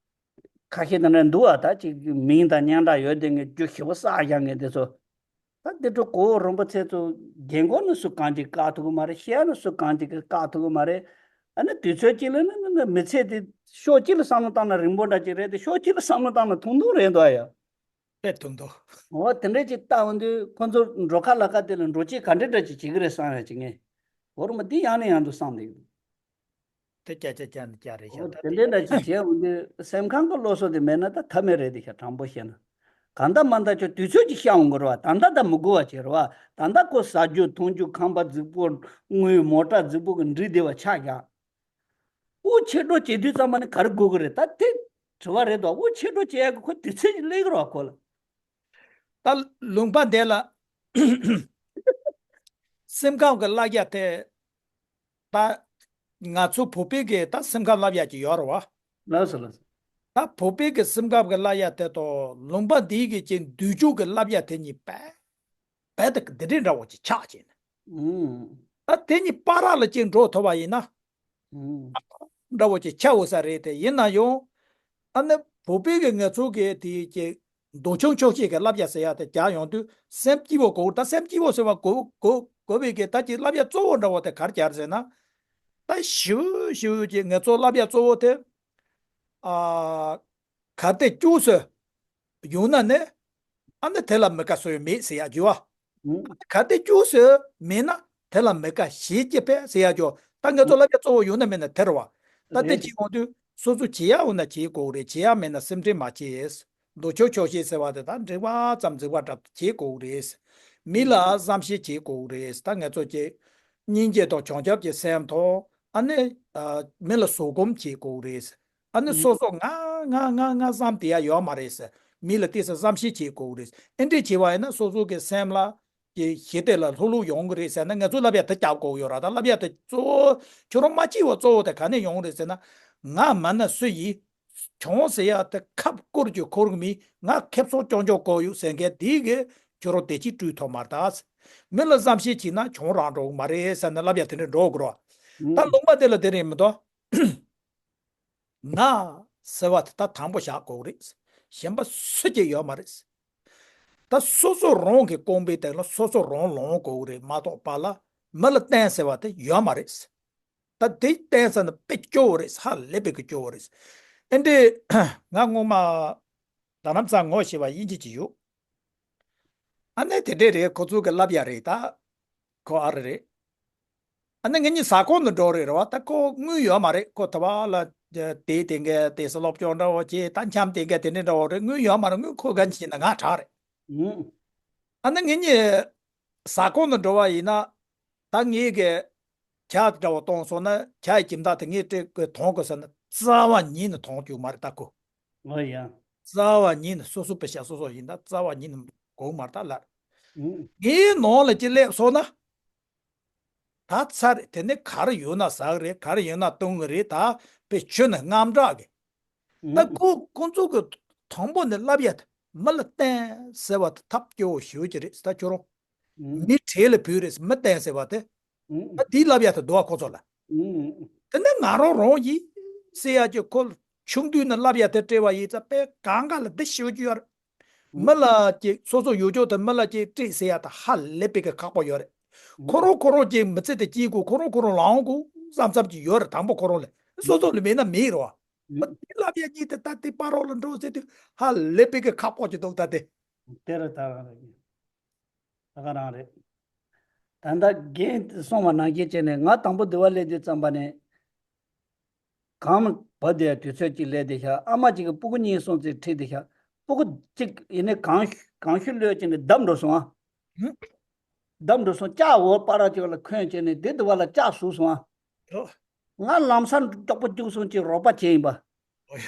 ཁ་ཤས་དེ་འདྲ་འདུག་ཨ། ད་ཅིག་མིང་དང་སྙན་གྲགས་ཡོད་དེ་ངས་རྒྱུ་ཞེ་པོ་བསགས་བཞག་ངས་དེ་ཚོ། ད་དེ་འཕྲོ་གོ་རོང་པ་ཚོ་རྒན་གོག་ནི་སུ་གང་ཅིག་བཀག་ཐུབ་གི་མ་རེད། ཤེས་ཡ་ནི་སུ་གང་ཅིག་གིས་བཀག་ཐུབ་གི་མ་རེད། ཨ་ནི་དུས་ཚོད་གཅིག་ལ་ནི་ནི་མི་ཚེ་དེ་ཕྱོགས་གཅིག་ལ་བསམ་བློ་བཏང་ན་རིང་པོ་འདྲ་ཅིག་རེད་དེ། ཕྱོགས་གཅིག་ལ་བསམ་བློ་བཏང་ན་ཐུང་ཐུང་རེད་འདུག་ཨ་ཡ། དཔེ་ཐུང་ཐུང་། འོ་དེ་འདྲས་ཅིག་ལྟ་འོང་དུས་ཁོ་ཚོ་འགྲོ་ཁ་ལ་ཁ་དེ་ལ་འགྲོ་སྐྱིད་ག་འདྲས་འདྲ་ཅིག་བྱེད་ཀྱི་རེད་བསམ་ཡ་ཅིག་ངས་གོ་རོང་པ་འདི་ཡང་ནས་ཡང་དུ་བསམ་བསྡད་ཀྱི་འདུག་དེ་ཀྱ་ཀྱ་ཀྱ་ནི་ཀྱ་རེད་ཤག་འོ་ད་དེ་དེ་འདྲས་འདྲ་ཅིག་བྱས་འོང་དུས་སེམས་ཁམས་ཀྱི་སློབ་གསོ་དེ་མེད་ན་ད་ཐབས་མེད་རེད་དེ་ཤག་དྲང་པོ་བཤད་ན། གང་ལྟར་མ་ལྟར་ཁྱོད་དུས་ཚོད་ཅིག་ཤར་འོང་གི་རེད་བ། ད་ལྟ་ད་མི་དགོས་པ་བྱེད་རེད་བ། ད་ལྟ་ཁོ་ཟ་རྒྱུ་འཐུང་རྒྱུ་ཁང་པ་རྫིག་པོ་དངུལ་མོ་ཊ་རྫིག་པོ་གི་འགྲིག་བསྡད་པ་ཆགས་ཀྱང་། དབུགས་ཆད་འགྲོ་བྱེད་དུས་ཙམ་པ་ནི་ག་རེ་དགོས་ཀྱི་རེད། ད་དེ་དྲི་བ་རེད་དོ། དབུགས་ཆད་འགྲོ་བྱེད་ཡག་གི་ཁོ་དུས་ཚོད་ཅིག་སླེབས་ཀྱི་རེད་བ་ཁོ་ལ། ད་ལུང་པ་འདི་ལ་སེམས་ཁམས་ཀྱི་བསླབ་བྱ་དེ་ད་ང་ཚོ་བོད་པའི་གི་ད་སེམས་ཁམས་བསླབ་བྱ་ཅིག་ཡོད་རེད་བ། ལགས་སོ་ལགས་སོ། ད་བོད་པའི་གི་སེམས་ཁམས་ཀྱི་བསླབ་བྱ་དེ་དང་ལུང་པ་འདིའི་གི་ཅིག་འདུལ་སྐྱོང་གི་བསླབ་བྱ་དེ་གཉིས་དཔེ་རྦད་དེ་འདི་འདྲའི་འདྲ་བོ་ཅིག་ཆགས་བྱས་ནས། ཨུམ། ད་དེ་གཉིས་བར་ལ་ཅིག་འགྲོ་ཐུབ་པ་ཡིན་ན། ཨུམ། འདྲ་བོ་ཅིག་ཆགས་འོང་ས་རེད་དེ། ཡིན་ན་ཡང་། ཨ་ནི་བོད་པའི་གི་ང་ཚོ་གི་དེ་ཅིག་མདོ་ཆུང་ཆོག་ཤེས་ཀྱི་བསླབ་བྱ་ཟེར་ཡ་དེ་རྒྱག་ཡོང་དུས་སེམས་སྐྱིད་པོ་དགོས། ད་སེམས་སྐྱིད་པོ་ཟེར་བ་དགོས་དགོས་དགོས་པའི་གི་ད་ཅིག་བསླབ་བྱ་གཙོ་བོ་འདྲ་བོ་དེ་ག་རེ་རྒྱག་རེད་ཟེར་ན། ད་ཞིབ་ཞིབ་ཀྱི་ང་ཚོ་བསླབ་བྱ་གཙོ་བོ་དེ། ཨ། གལ་ཏེ་སྐྱུགས་སོ་ཡོང་ན་ནི། ཨ་ནི་དེ་ལ་མི་དགའ་བཟོ་ཡི་མེད་ཟེར་ཡ་རྒྱུ་བ། གལ་ཏེ་སྐྱུགས་སོ་མེད་ན་དེ་ལ་མི་དགའ་ཞེས་སྐྱེ་བས་ཟེར་ཡ་རྒྱུ། ད་ང་ཚོ་བསླབ་བྱ་གཙོ་བོ་ཡོང་ན་མེད་ན་དེ་རེད་བ། ད་དེ་རེད། བྱེད་ཡོང་དུས་སོ་སོ་བྱེད་ཡ་འོ་ན་བྱེད་དགོས་རེད། བྱེད་ཡ་མེད་ན་སེམས་ཁྲལ་མ་བྱེད། མདོ་ཆོག་ཆོག་ཤེས་ཟེར་བ་དེ་ད་འགྲིག་པ་ཙམ་འཛིག་པ་འདྲ་བྱེད་དགོས་རེད། མི་ལ་བསམ་ཤེས་བྱེད་དགོས་རེད། ད་ང་ཚོ་ཀྱི་སྙིང་རྗེ་དང་བྱང་ཆུབ་ཀྱི་སེམས་དང་ ཨ་ནི་ཨ་མི་ལ་བཟོད་སྒོམ་བྱེད་དགོས་རེད། ཨ་ནི་ཨུ། སོ་སོ་ང་ང་ང་ང་བསམ་དེ་ཡ་ཡོད་མ་རེད། མི་ལ་ཏོག་ཙམ་བསམ་ཤེས་བྱེད་དགོས་རེད། ཨེ་འདྲས་བྱེད་པ་ཡིན་ན་སོ་སོ་གི་སེམས་ལ་གི་ཞི་བདེ་ལ་ལྷུག་ལྷུག་ཡོང་གི་རེད་ཟེར་ན། ང་ཚོས་བསླབ་ཡ་དེ་རྒྱབ་དགོས་ཡོད་ར། ད་བསླབ་ཡ་དེ་གཙོ་བོ་ཁྱོད་རང་མ་སྐྱིད་པ་གཙོ་བོ་དེ་ག་ནས་ཡོང་གི་རེད་ཟེར་ན། ང་མིན་ན་སུ་ཡིན། གྱོང་ཟེར་ཡ་དེ་ཁབ་སྐོར་གྱི་འཁོར་གི་མི། ང་ཁེབས་སང་སྐྱོང་སྐྱོང་དགོས་ཡོད་ཟེར་མཁན་དེ་གིས་ཁྱོད་རང་བདེ་སྐྱིད་སྤྲོད་ཐུབ་མ་རེད་ད། མི་ལ་བསམ་ཤེས་བྱས་ན་གྱོང་རག་འགྲོ་གི་མ་རེད་ཟེར་ནས་བསླབ་ཡ་དེ་འདྲ་འགྲོ་དགོས་ར། ད་ཨུ། ལུང་པ་དེ་ལ་དེ་རེད་མི་འདུག་ང་ཟེར་བ་དེ་ད་དང་པོ་བཞག་དགོས་རེད། གཞན་པ་སུ་གཅིག་ཡོད་མ་རེད། ད་སོ་སོ་རང་གི་རྐང་པའི་སྟེང་ལ་སོ་སོ་རང་ལངས་དགོས་རེད་མ་གཏོགས་པ་ལ་མི་ལ་བརྟེན་ཟེར་བ་དེ་ཡོད་མ་རེད། ད་དེ་བརྟེན་ཟེར་ན་དཔེ་སྐྱོ་བོ་རེད། ཧ་ལས་པའི་གི་སྐྱོ་བོ་རེད། ཨེ་འདྲས་ང་སྔོན་མ་རྡ་རམ་ས་ངོ་ཤེས་པ་དབྱིན་ཇི་ཅིག་ཡོད། ཨ་ནི་དེ་འདྲས་རེད། ཁོ་ཚོ་གི་བསླབ་ཡ་རེད་ད། ཁོ་ཨ་རི་རེད། ཨ་ནི་ངེད་གཉིས་ཟ་ཁང་དུ་འགྲོ་རེད་རེད་བ། ད་ཁོ་དངུལ་ཡོད་མ་རེད། ཁོ་ད་བ་ལ་དེ་དེ་འགའ་དེ་སློབ་སྦྱོང་འདྲ་བོ་བྱེད། ད་འཆམ་དེ་འགའ་དེ་འདྲས་འདྲ་བོ་རེད། དངུལ་ཡོད་མ་རེད། དངུལ་ཁོ་ག་ནས་བྱིན་ན་ང་དྲག་རེད། ཨུ། ཨ་ནི་ངེད་གཉིས་ཟ་ཁང་དུ་འགྲོ་བ་ཡིན་ན། ད་ངེད་ཀྱིས་ཇ་འདྲ་བོ་བཏང་སོང་ན་ཇ་ཡི་ཁྱིམ་བདག་དེ་ངས་སྤྲད་དགོས་འཐུང་དགོས་ཟེར་ན་རྩ་བ་ཉིད་ནས་འཐུང་རྒྱུ་མ་རེད་ད་ཁོ། ཨོ་ཡ། རྩ་བ་ཉིད་ནས་སོ་སོ་པེ་ཤ་སོ་སོ་ཡིན་ད་རྩ་བ་ཉིད་ནས་དགོས་མ་རེད་ད་ལར། ཨུ། ངའི་ནང་ལ་ཅིག་སླེབས་སོང་ན། ད་ཚར་རེད། དེ་ནས་ག་རེ་ཡོད་ན་ཟ་གི་རེད། ག་རེ་ཡོད་ན་བཏུང་གི་རེད། ད་པེ་ཆུ་ནི་དངངས་སྐྲག་གི། ད་ཨུ། ཁོ་ཁོང་ཚོ་གི་དང་པོ་ནས་བསླབ་ཡ་དེ་མི་ལ་བརྟེན་ཟེར་བ་དེ་ཐབས་སྐྱོ་བོ་ཞེ་པོ་ཅིག་རེད་ད་ཁྱོད་རང་། ཨུ། མི་གྲལ་ལ་བུད་རེད། མི་བརྟེན་ཟེར་བ་དེ། ཨུ། ད་དེའི་བསླབ་ཡ་དེ་འདུག་བ་ཁོ་ཚོ་ལ། ཨུ། དེ་ནས་ང་རང་རང་ཡིན་ཟེར་ཡ་ཅིག་ཁོ་ཆུང་དུས་ནས་བསླབ་ཡ་དེ་སྤྲད་པ་ཡིན་ཙང་དཔེ་གང་ག་ལ་འདི་ཞེ་པོ་ཅིག་ཡོད་རེད། མི་ལ་ཅིག་སོ་སོ་ཡོད་ཅོག་དེ་མི་ལ་ཅིག་སྤྲད་ཟེར་ཡ་ད་ཧ་ལས་པའི་གི་ཁག་པོ་ཡོད་རེད། ཁོ་རང་ཁོ་རང་ཅིག་མི་ཚེ་དེ་སྐྱེལ་དགོས། ཁོ་རང་ཁོ་རང་ལངས་དགོས་བསམ་བསམ་ཅིག་ཡོད་རེད། དང་པོ་ཁོ་རང་ལ་སོ་སོ་ལ་མེད་ན་མེད་རེད་བ། ཨུ། དེ་ལབ་ཡ་གཉིས་དེ་ད་དེ་པ་རོག་ལ་འགྲོ་ཟེར་དུས་ཧ་ལས་པའི་གི་ཁག་པོ་ཅིག་འདུག་ད་དེ། དེ་རེད་ད་རང་རེད། ད་ག་རང་རེད། ད་ལྟ་རྒན་གསུངས་པ་ནང་བཞིན་བྱས་ནས་ང་དང་པོ་འདི་བ་སླེབས་དུས་ཙམ་པ་ནས། གངས་བབས་བསྡད་དུས་ཚོད་ཅིག་སླེབས་བསྡད་ཤག་ཨ་མ་ཅིག་གིས་སྤུ་གུ་གཉིས་སོང་ཚེ་ཁྲིད་བསྡད་ཤག་སྤུ་གུ་གཅིག་ཡིན་ནའི་གངས་གངས་ཤུད་གློད་བྱས་ནས་བརྡབ་འགྲོ་སོང་ཨ། ཧུམ། བརྡབ་འགྲོ་སོང་། ལྕགས་འོག་པ་ར་ཅིག་ལ་འཁོན་བྱས་ནས་དེ་དུ་བ་ལ་ལྕགས་ཟུག་སོང་ཨ། ཨོ། ང་ལམ་སང་མགྱོགས་པོ་རྒྱུགས་སོང་ཅིག་རོགས་པ་བྱས་ཡིན་པ། ཨོ་ཡ།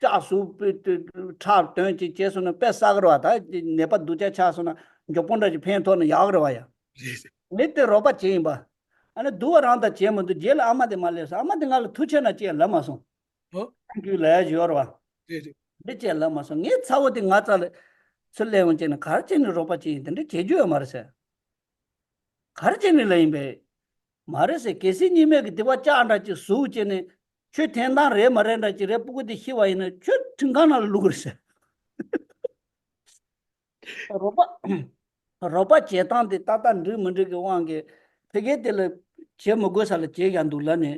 ལྕགས་ཟུག་པའི་ཁྲག་དོན་ཅིག་བྱས་སོང་ན་དཔེ་བསགས་ར་བ། ད་ནད་པ་སྡུག་ཅག་ཆགས་སོང་ན་མགྱོགས་པོ་འདྲ་ཅིག་ཕན་ཐོགས་ན་ཡག་རེད་བ་ཡ། རེད་རེད། ངས་དེ་རོགས་པ་བྱས་ཡིན་པ། ཨ་ནི་སྡུག་པ་རང་དང་བྱས་མི་འདུག་རྗེས་ལ་ཨ་མ་དེ་མ་སླེབས་སོང་། ཨ་མ་དེ་ང་ལ་ཐུགས་ཆེ་ན་ཅེས་ལབ་མ་སོང་། ཨོ། ཐེངས་རྒྱུ་ལས་ཡོད་རེད་བ། རེད་རེད། འདི་ཅེས་ལབ་མ་སོང་། ངའི་ཚ་བོ་དེ་ང་རྩ་ལ་ཚུར་སླེབས་འོང་བྱས་ནས་ག་རེ་བྱས་ནས་རོགས་པ་བྱས་ཡིན། དེ་འདྲ་བྱེད་རྒྱུ་ཡོད་མ་རེད་ཟེར། ག་རེ་བྱས་ནས་ལབ་ཡིན་པས། མ་རེད་ཟེར། གལ་སྲིད་གཉིས་མེད་ཀྱི་སྡིག་པ་ལྕགས་འདྲ་ཅིག་ཟུག་བྱས་ནས་ཁྱོད་འཐེན་སྟངས་རེད་མ་རེད་འདྲ་ཅིག་རེད། སྤུ་གུ་དེ་ཤི་བ་ཡིན་ན་ཁྱོད་ཁྲིམས་ཁང་ནང་ལ་བླུག་གི་རེད་ཟེར། རོགས་པ་རོགས་པ་བྱེད་སྟངས་དེ་ཏག་ཏག་འགྲིག་མི་འགྲིག་གི་དབང་གིས་ཕ་གི་དེ་ལ་བྱེད་མི་དགོས་ས་ལ་བྱེད་ཡག་འདུག་ལབ་ནས།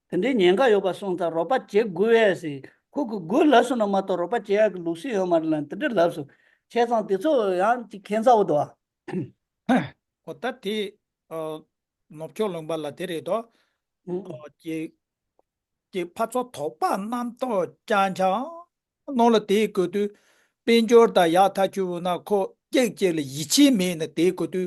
དེ་འདྲའི་ཉེན་ཁ་ཡོད་པ་སོང་ཙང་རོགས་པ་བྱེད་དགོས་པས་ཟེར། ཁོ་གི་དགོས་ལབ་སོང་ན་མ་གཏོགས་རོགས་པ་བྱེད་ཡག་གི་ལུགས་སྲོལ་ཡོད་མ་རེད་ལབ་ནས་དེ་འདྲ་ལབ་སོང་། བྱས་ཙང་དེ་ཚོ་ཡང་ཅིག་ཁྱད་མཚར་པོ་འདུག་ཨ། ཨོ་ད་དེ། ཨ། ནུབ་ཕྱོགས་ལུང་པ་ལ་དེ་རེད་དོ། ཨ། ཨོ་ཀྱེ། ཀྱེ་ཕར་ཚུར་དོགས་པ་རྣམ་རྟོག་རྐྱང་རྐྱང་ནང་ལ་དེའི་སྐོར་དུ་དཔལ་འབྱོར་དང་ཡག་ཐག་ཆོད་ན་ཁོ་གཅིག་གཅིག་ལ་ཡིད་ཆེས་མེད་ན་དེའི་སྐོར་དུ་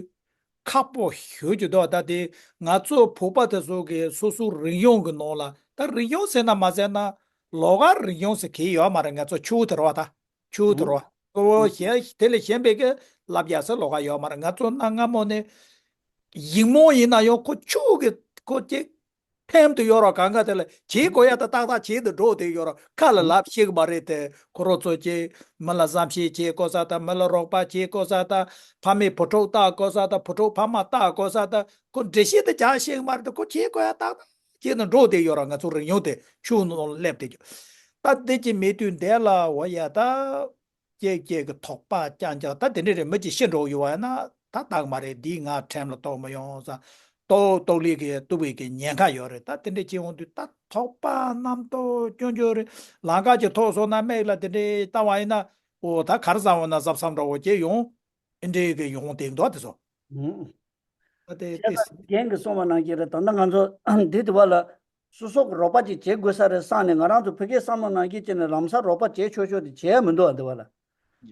ཁག་པོ་ཞེ་པོ་ཅིག་འདུག་ད་དེ་ང་ཚོ་བོད་པ་དེ་ཚོ་གི་སོ་སོ་རིག་གཞུང་གི་ནང་ལ། ད་རིག་གཞུང་ཟེར་ན་མ་ཟེར་ན་ལོགས་ཀ་རིག་གཞུང་ཟེར་གི་ཡོད་མ་རེད། ང་ཚོ་ཆོས་དེ་རེད་བ། ད་ཆོས་དེ་རེད་བ། གཙོ་བོ་གཞན་དེ་ལས་གཞན་པའི་གི་ལབ་ཡ་ཟེར་ལོགས་ཀ་ཡོད་མ་རེད། ང་ཚོ་གནའ་སྔ་མོ་ནས་ཡིག་རྨོངས་ཡིན་ན་ཡང་ཁོ་ཆོས་གི་ཁོ་ཅིག་ཕན་དུ་ཡོད་རོགས། གང་ག་དེ་ལ་བྱེད་དགོས་ཡ་ད་ཏག་ཏག་བྱེད་དུ་འགྲོ་དེ་ཡོད་རོགས། ཁ་ལ་ལབ་ཤེས་གི་མ་རེད་དེ། ཁོ་རང་ཚོ་ཀྱིས་མི་ལ་བསམ་ཤེས་བྱེད་དགོས་ས་དང་། མི་ལ་རོགས་པ་བྱེད་དགོས་ས་དང་། ཕ་མའི་བུ་ཕྲུག་བལྟ་དགོས་ས་དང་། བུ་ཕྲུག་ཕ་མ་བལྟ་དགོས་ས་དང་། ཁོ་འགྲེལ་བཤད་དེ་རྒྱག་ཤེས་གི་མ་རེད་དེ། ཁོ་བྱེད་དགོས་ཡ་ཏག་ཏག་བྱེད་དུ་འགྲོ་དེ་ཡོད་རོགས། ང་ཚོ་རིག་གཞུང་དེ་ཆུ་ནང་སླེབས་དེ་ཡོད། ད་དེ་ཅི་མེད་དུས་འདས་ལ་འོ་ཡ་ད། ཀྱེ་ཀྱེ་གི་དོགས་པ་རྐྱང་རྐྱང་ད་དེ་འདྲ་རེད། མི་གཅིག་ཤི་འགྲོ་ཡོད་བ་ཡིན་ན་ད་དག་མ་རེད། འདིས་ང་ཁྲིམས་ལ་གཏོགས་མི་ཡོང་ས། ལྟོགས་ལྟོགས་ལས་ཀྱི་གཏུབ་པའི་གི་ཉེན་ཁ་ཡོད་རེད། ད་དེ་འདྲ་བྱེད་འོང་དུས་ད་དོགས་པ་རྣམ་རྟོག་སྐྱོན་བརྗོད་རེད། ལམ་ཁ་ཅིག་ཐུག་སོང་ན་མིག་ལ་དེ་འདྲ་ལྟ་བ་ཡིན་ན། འོ་ད་ག་རེ་བཟང་བ་ན་གཟབ་གཟབ་འདྲ་བོ་བྱེད་ཡོང་། ཨེ་འདྲའི་གི་ཡོང་དེ་འདུག་དེ་ཚོ། ཨུ། ཨ་དེ་དེ། བྱས་ཙང་རྒན་གྱིས་གསུངས་པ་ནང་བཞིན་རེད། ད་ལྟ་ང་ཚོ་འདི་དུ་བ་ལ་སོ་སོ་གི་རོགས་པ་ཅིག་བྱེད་དགོས་ས་རེད་བསམ་ནས། ང་རང་ཚོ་ཕ་གིའི་བསམ་བློ་ནང་བཞིན་བྱས་ནས་ལམ་སང་རོགས་པ་བྱེད་ཆོག་ཆོག་དེ་བྱས་མི་འདུག་ཨ། འདི་བ་ལ་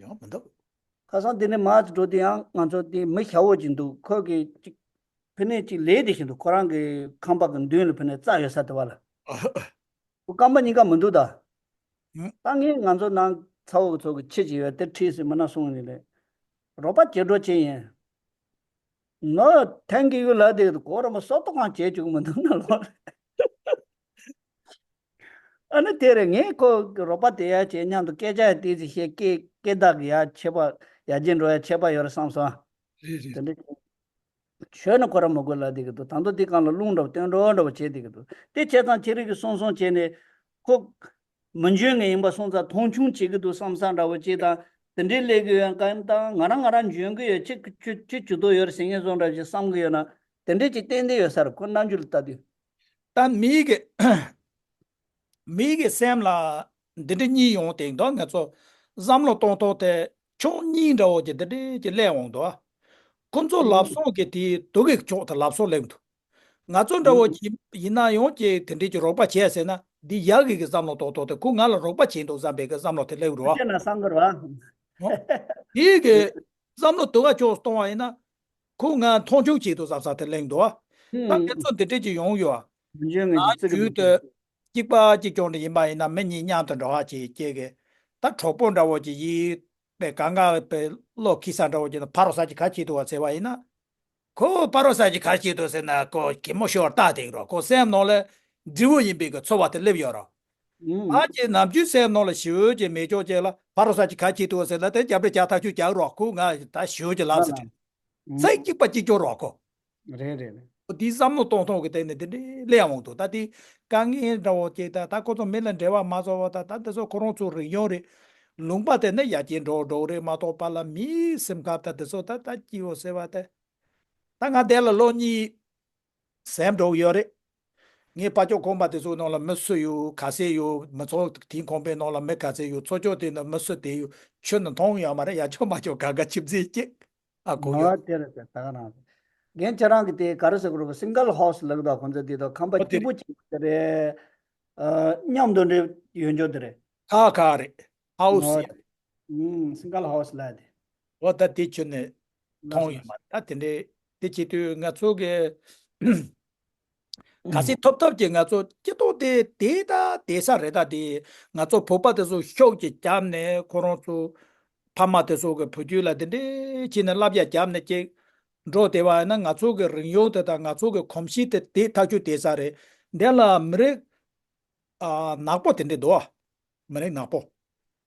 ཡང་མི་འདུག་ཁ་སང་འདི་ནས་མར་འགྲོ་དུས་ཡང་ང་ཚོ་འདི་མི་ཞེ་པོ་ཅིག་འདུག་ཁོ་གིས་ཅིག་ ཕ་ནས་ཅིག་ལས་དེ་བཞིན་དུ་ཁོ་རང་གི་ཁང་པ་གི་མདུན་ལ་ཕ་ནས་རྩྭ་ཡོད་ས་དེ་བ་ལ། ཁོ་རྐང་པ་གཉིས་ཀ་མི་འདུག་ད། ད་ངས་ང་ཚོ་ནང་ཚ་བོ་ཚོ་གི་ཁྱི་ཅིག་ཡོད་དེ་ཁྲིད་ཟིན་མི་ན་སོང་ནས་ལས། རོགས་པ་བྱེད་འགྲོ་ཅི་ཡིན། ནོ་ཐན་གི་ཡུལ་ལ་དེ་གོ་ར་མ་སོ་ཏོ་གང་བྱེད་བཅུག་མི་འདུག་ན་ལོ། ཨ་ནི་དེ་རེད། ངས་ཁོ་རོགས་པ་དེ་ཡ་བྱེད་མཉམ་དུ་སྐད་ཆ་ཡ་ཏི་ཙི་བཤད། སྐད་སྐད་བདག་གི་ཡ་ཆད་པ་ཡ་རྗེས་འགྲོ་ཡ་ཆད་པ་ཡོད་རེད་བསམ་སོང་། རེད་རེད། དེ་འདྲ་བྱོས་ན་ཁོ་ར་མི་དགོས་ལབ་བསྡད་ཀྱི་འདུག་ད་དུང་དེ་སྒང་ལ་རླུང་འདྲ་བོ་བཏོན་འགྲོ་འདྲ་བོ་བྱེད་བསྡད་ཀྱི་འདུག་དེ་བྱས་ཙང་ཁྱེད་རིགས་ཀྱིས་སོང་སོང་བྱས་ནས་ཁོ་མི་འཇོན་ངེས་ཡིན་པ་སོང་ཙང་མཐོང་ཆུང་བྱེད་ཀྱི་འདུག་བསམ་བསམ་འདྲ་བོ་ཅིག་དང་། དེ་འདྲའི་ལས་ཀྱི་ཡོད་མཁན་དང་། ང་རང་ང་རང་འཇོན་གྱི་ཡོད། ཅི་ཅི་ཅི་ཇུས་གཏོགས་ཡོད་རེད་ཟེར་མཁན་བཟོ་འདྲ་ཞིག་བསམ་གྱི་ཡོད་ན། དེ་འདྲའི་ཅིག་ཏན་ཏན་ཡོད་ས་རེད། ཁོ་རྣམ་འགྱུར་ལ་ལྟ་དུས། ད་མི་གི་མི་གི་སེམས་ལ་འདི་འདྲ་གཉིས་ཡོང་དེ་འདུག་ང་ཚོ་བསམ་བློ་གཏོང་ཐོག་དེ་ཕྱོགས་གཉིས་འདྲ་བོ་ཅིག་འདི་འདྲ་ཅིག་སླེབས་འོང་འདུག་ཁོ་ཚོ་ལབ་སོང་གི་དེའི་སྡུག་གི་ཕྱོགས་དེ་ལབ་སོང་སླེབས་འདུག་ང་ཚོ་འདྲ་བོ་ཅིག་ཡིན་ན་ཡང་ཅིག་དེ་འདྲའི་ཅིག་རོགས་པ་བྱས་ཟེར་ན། འདི་ཡག་གི་གི་བསམ་བློ་གཏོང་ཐོག་དེ་ཁོ་ང་ལ་རོགས་པ་བྱས་འདུག་བསམ་པའི་གི་བསམ་བློ་དེ་སླེབས་འགྲོ་བ། ཁྱེད་ན་བསམ་གི་རེད་བ། དེའི་གི་བསམ་བློ་སྡུག་ག་ཕྱོགས་གཏོང་བ་ཡིན་ན། ཁོ་ང་མཐོང་ཆུང་བྱེད་དུ་བསམ་ས་དེ་གླེང་འདུག་ད་ཁྱེད་ཚོ་འདི་འདྲས་ཀྱི་ཡོང་ཡོད། ང་རྒྱུད་དུ་གཅིག་པ་གཅིག་རྐྱང་འདྲ་ཡིན་པ་ཡིན་ན། མི་གཉིས་མཉམ་དུ་འགྲོ་བ་ཅིག་སྐྱེ་གི། ད་གྲོགས་པོ་འདྲ་བོ་ཅིག་ཡིན་པའི་གང་ག་པའི་བློ་འཁྱེར་ས་འདྲ་བོ་ཅིག་ན། ཕ་རོ་ས་ཅིག་ག་བྱེད་དུ་བ་ཟེར་བ་ཡིན་ན། ཁོ་ཕ་རོ་ས་ཅིག་ག་བྱེད་དུ་ཟེར་ན། ཁོ་གད་མོ་ཤོར་ལྟ་དེ་རོ། ཁོ་སེམས་ནང་ལ་འབྲས་བུ་ཡིན་པའི་གི་ཚོར་བ་དེ་སླེབས་ཡོད་རོ། ང་ཀྱི་ནམ་རྒྱུན་སེམས་ནང་ལ་ཞི་བོ་ཅིག་མེད་ཅོག་ཅིག་ལ་ཕ་རོ་ས་ཅིག་ག་བྱེད་དུ་ཟེར་ལ་དེ་རྒྱབ་རེ་རྒྱག་ཐག་ཆོད་རྒྱག་རོགས། ཁོ་ང་ད་ཞུ་ཅིག་ལབ་ཟེར། ཚེ་གཅིག་པ་གཅིག་ཀྱང་རོགས་ཁོ། རེད་རེད་རེད། འདི་བསམ་བློ་གཏོང་ཐོག་གི་སྟེང་ནས་འདི་འདྲའི་ལས་འོང་འདུག་ད་དེ་དཀའ་ངལ་འདྲ་བོ་ཅིག་ད་ད་ཁོ་ཚོ་མི་ལ་འབྲེལ་བ་མ་བཟོ་བ་ད་ད་འདི་ཚོ་ཁོ་རང་ཚོ་རིག་གཞུང་རེད། ལུང་པ་དེ་ནི་ཡར་རྒྱས་འགྲོ་འགྲོ་རེད་མ་གཏོགས། པཱ་ལགས་མིའི་སེམས་ཁམས་ད་འདི་ཚོ་ད་ད་སྐྱིད་པོ་ཟེར་བ་དེ། ད་ང་དེ་ལ་ལོ་གཉིས། ཟིན་འགྲོ་གི་ཡོད་རེད། ངའི་པ་ཅོག་ཁང་པ་དེ་ཚོའི་ནང་ལ་མི་སུ་ཡོད། ག་ཚད་ཡོད། མི་ཚོགས་དེའི་ཁང་པའི་ནང་ལ་མི་ག་ཚད་ཡོད། ཚོགས་ཆོག་དེ་ནང་མི་སུ་དེ་ཡོད། ཁྱོན་ནས་མཐོང་ཡོད་མ་རེད། ཡ་ཆོག་མ་ཆོག་ག་ག་ཆིབས་རྩིས་གཅིག་ཨ་གོ་ཡོད། ཨོ་དེ་རེད། དེ་ད་ག་རང་རེད། རྒན་ཁྱེད་རང་གི་དེ་ག་རེ་ཟེར་དགོས་རེད། སིང་གལ་ཧའུ་སི་ལབ་གི་འདུག་ཁོང་ཚོ་དེ་དང་ཁང་པ་ཨོ་དེ་སྐྱིད་པོ་རེད། གཅིག་དེ་རེད། ཨ་མཉམ་དུ་འདྲེ་ཡོད་འཇོག་དེ་རེད། ཁ་ཁ་རེད། ཧའུ་སི་ཨོ་ཡ། ཨུམ་སིང་གལ་ཧའུ་སི་ལབ་དེ། ཨོ་ད་དེ་ཁྱོན་ནས་ལགས་མཐོང་ཡོད་མ་རེད། ད་དེ་འདྲའི་དེ་བྱེད་དུས་ང་ཚོ་གི་ག་ཚད་ཐོབ་ཐོབ་ཀྱིས་ང་ཚོ་སྤྱི་ཚོགས་དེ་དེ་ད་བསྡད་ས་རེད། ད་དེ་ང་ཚོ་བོད་པ་དེ་ཚོ་ཤོག་ཅིག་བརྒྱབ་ནས་ཁོ་རང་ཚོ་ཕ་མ་དེ་ཚོ་གི་བུ་རྒྱུད་ལ་དེ་འདྲའི་བྱས་ནས་བསླབ་བྱ་བརྒྱབ་ནས་ཅིག་འགྲོ་བསྡད་པ་ཡིན་ན། ང་ཚོ་གི་རིག་གཞུང་དེ་དང་ང་ཚོ་གི་གོམས་གཤིས་དེ་དེ་ཐག་ཆོད་བསྡད་ས་རེད། འདི་ལ་མི་རིགས་ཨ་ནག་པོ་དེ་འདྲས་འདུག་ཨ། མི་རིགས་ནག་པོ།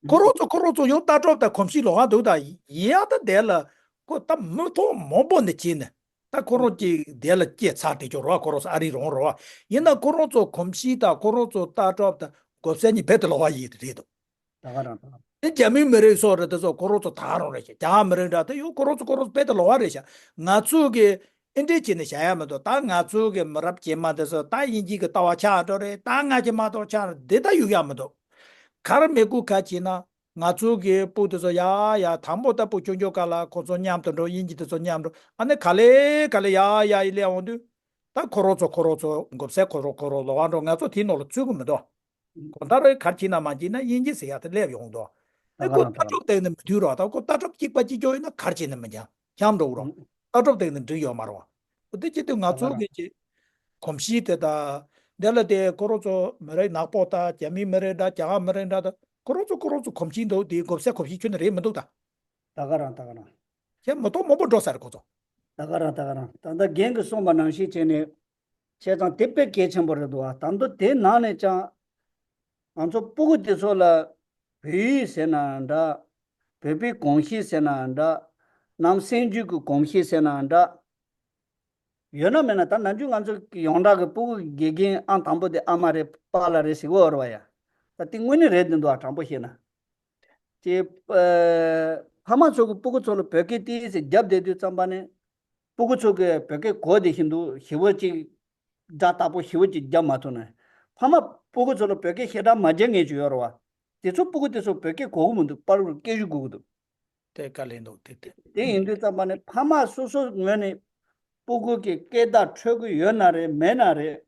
ཁོ་རང་ཚོ་ཁོ་རང་ཚོ་ཡང་ལྟ་གྲུབ་དང་གོམས་གཤིས་ལོགས་ཀ་འདུག་ད་ཡིན་ཡང་ད་དེ་ལ་ཁོ་ད་མི་ཐོག་མང་པོ་ནས་བྱས་ནས་ད་ཁོ་རང་གི་དེ་ལ་སྐྱེས་ཚར་དེ་ཅོག་རོ། ཁོ་རང་ཚོ་ཨ་རི་རང་རོ། ཡིན་ན་ཁོ་རང་ཚོ་གོམས་གཤིས་དང་ཁོ་རང་ཚོ་ལྟ་གྲུབ་དང་གོམས་གཤིས་གཉིས་རྦད་དེ་ལོགས་ཀ་ཡིན་རེད་འདུག་ད་ག་རང་ད་ག་རང་། ཨེ་རྒྱ་མིའི་མི་རིགས་སོགས་རེད། དེ་ཚོ་ཁོ་རང་ཚོ་ད་ག་རང་རེད་ཤག་རྒྱ་གར་མི་རིགས་འདྲ་དེ་ཡང་ཁོ་རང་ཚོ་ཁོ་རང་ཚོ་རྦད་དེ་ལོགས་ཀ་རེད་ཤག་ང་ཚོ་གི་ཨེ་འདྲས་བྱས་ནས་བཞག་ཡ་མི་འདུག་ད་ང་ཚོ་གི་མི་རབས་རྗེས་མ་དེ་ཚོ་ད་དབྱིན་ཇི་གི་ལྟ་བ་ཆགས་འགྲོ་རེད། ད་ང་ཚོ་མ་གཏོགས་ཆགས་འགྲོ་འདི་ད་ཡོང་ཡ་མི་འདུག་ག་རེ་མི་དགོས་ག་བྱས་ན། ང་ཚོ་གི་སྤུ་དེ་ཚོ་ཡ་ཡ་དང་པོ་ད་སྤུ་ཆུང་ཆུང་སྐབས་ལ་ཁོ་ཚོ་མཉམ་དུ་འགྲོ། དབྱིན་ཇི་དེ་ཚོ་མཉམ་འགྲོ། ཨ་ནི་ག་ལེ་ག་ལེ་ཡ་ཡ་ཡི་སླེབས་འོང་དུས། ད་ཁོ་རང་ཚོ་ཁོ་རང་ཚོ་མགོ་སེར་ཁོ་རང་ཁོ་རང་ལོགས་ཀ་འགྲོ། ང་ཚོ་དེའི་ནང་ལ་ཚུད་གི་མི་འདུག་གང་ལྟར་ག་རེ་བྱས་ན་མ་བྱས་ན་དབྱིན་ཇི་ཟེར་ཡ་དེ་སླེབས་ཡོང་འདུག་ཨེ་ཁོ་ལྟ་གྲུབ་སྟེང་ནས་མི་མཐུན་རོགས། ད་ཁོ་ལྟ་གྲུབ་གཅིག་པ་གཅིག་རྐྱང་ཡིན་ན་ག་རེ་བྱས་ནས་མི་འགྱངས་འགྱངས་འགྲོ་གི་རོགས། ལྟ་གྲུབ་སྟེང་ནས་འགྲིག་ཡོད་མ་རེད་བ། འོ་དེ་བྱེད་དུས་ང་ཚོ་གི་ཅིག་གོམས་གཤིས་དེ་དང་། དེ་ལ་དེ་ཁོ་རང་ཚོ་མི་རིགས་ནག་པོ་དང་རྒྱ་མིའི་མི་རིགས་འདྲ། རྒྱ་གར་མི་རིགས་འདྲ་དང་ཁོ་རང་ཚོ་ཁོ་རང་ཚོ་གོམས་གཤིས་འདུག་དེ་མགོ་སེར་གོམས་གཤིས་ཁྱོན་ནས་རེད་མི་འདུག་ད། ད་ག་རང་ད་ག་རང་། ཁྱེད་མི་ཐོག་མང་པོ་འགྲོ་ས་རེད་ཁོ་ཚོ། ད་ག་རང་ད་ག་རང་། ད་ལྟ་རྒན་གྱིས་གསུངས་པ་ནང་བཞིན་བྱས་ནས་བྱས་ཙང་དེ་དཔེ་གལ་ཆེན་པོ་རེད་འདུག་ཨ། ད་དུང་དེ་ནང་ནས་ཀྱང་ང་ཚོ་སྤུ་གུ་དེ་ཚོ་ལ་བོད་ཡིག་ཟེར་ན་འདྲ། བོད་པའི་གོམས་གཤིས་ཟེར་ན་འདྲ། ནམ་སེམས་རྒྱུད་ཀྱི་གོམས་གཤིས་ཟེར་ན་འདྲ། ཡོད་ན་མེད་ན་ད་ནམ་རྒྱུན་ང་ཚོ་ཡོངས་གྲགས་ཀྱི་སྤུ་གུ་དགེ་རྒན་ཨང་དང་པོ་དེ་ཨ་མ་རེད། པཱ་ལགས་རེད་ཟེར་གི་ཡོད་རེད་བ་ཡ། ད་དེ་དངོས་གནས་རེད་འདུག་ཨ། དྲང་པོ་བཤད་ན། ཅེས། ཨ། ཕ་མ་ཚོ་གི་སྤུ་གུ་ཚོ་ལ་བོད་སྐད་ཏོག་ཙམ་རྒྱབ་བསྡད་དུས་ཙམ་པ་ནས། སྤུ་གུ་ཚོ་གི་བོད་སྐད་གོ་བདེ་བཞིན་དུ་ཞེ་པོ་ཅིག་སྒྲ་དག་པོ་ཞེ་པོ་ཅིག་རྒྱབ་མ་ཐུབ་ན། ཕ་མ་སྤུ་གུ་ཚོ་ལ་བོད་སྐད་བཤད་གྲབས་མ་བྱེད་མཁན་ཅིག་ཡོད་རེད་བ། དེ་ཚོ་སྤུ་གུ་དེ་ཚོ་བོད་སྐད་གོ་གི་མི་འདུག་པར་སྐད་ཤུགས་དགོས་ཀྱི་འདུག་དེ་དཀའ་ལས་འདུག་དེ་དེ། དེ་ཡིན་དུས་ཙམ་པ་ནས་ཕ་མ་སོ་སོའི་ངོས་ནས་སྤུ་གུ་གི་སྐད་བརྡ་འཕྲོད་ཀྱི་ཡོད་ན་རེད། མེད་ན་རེད།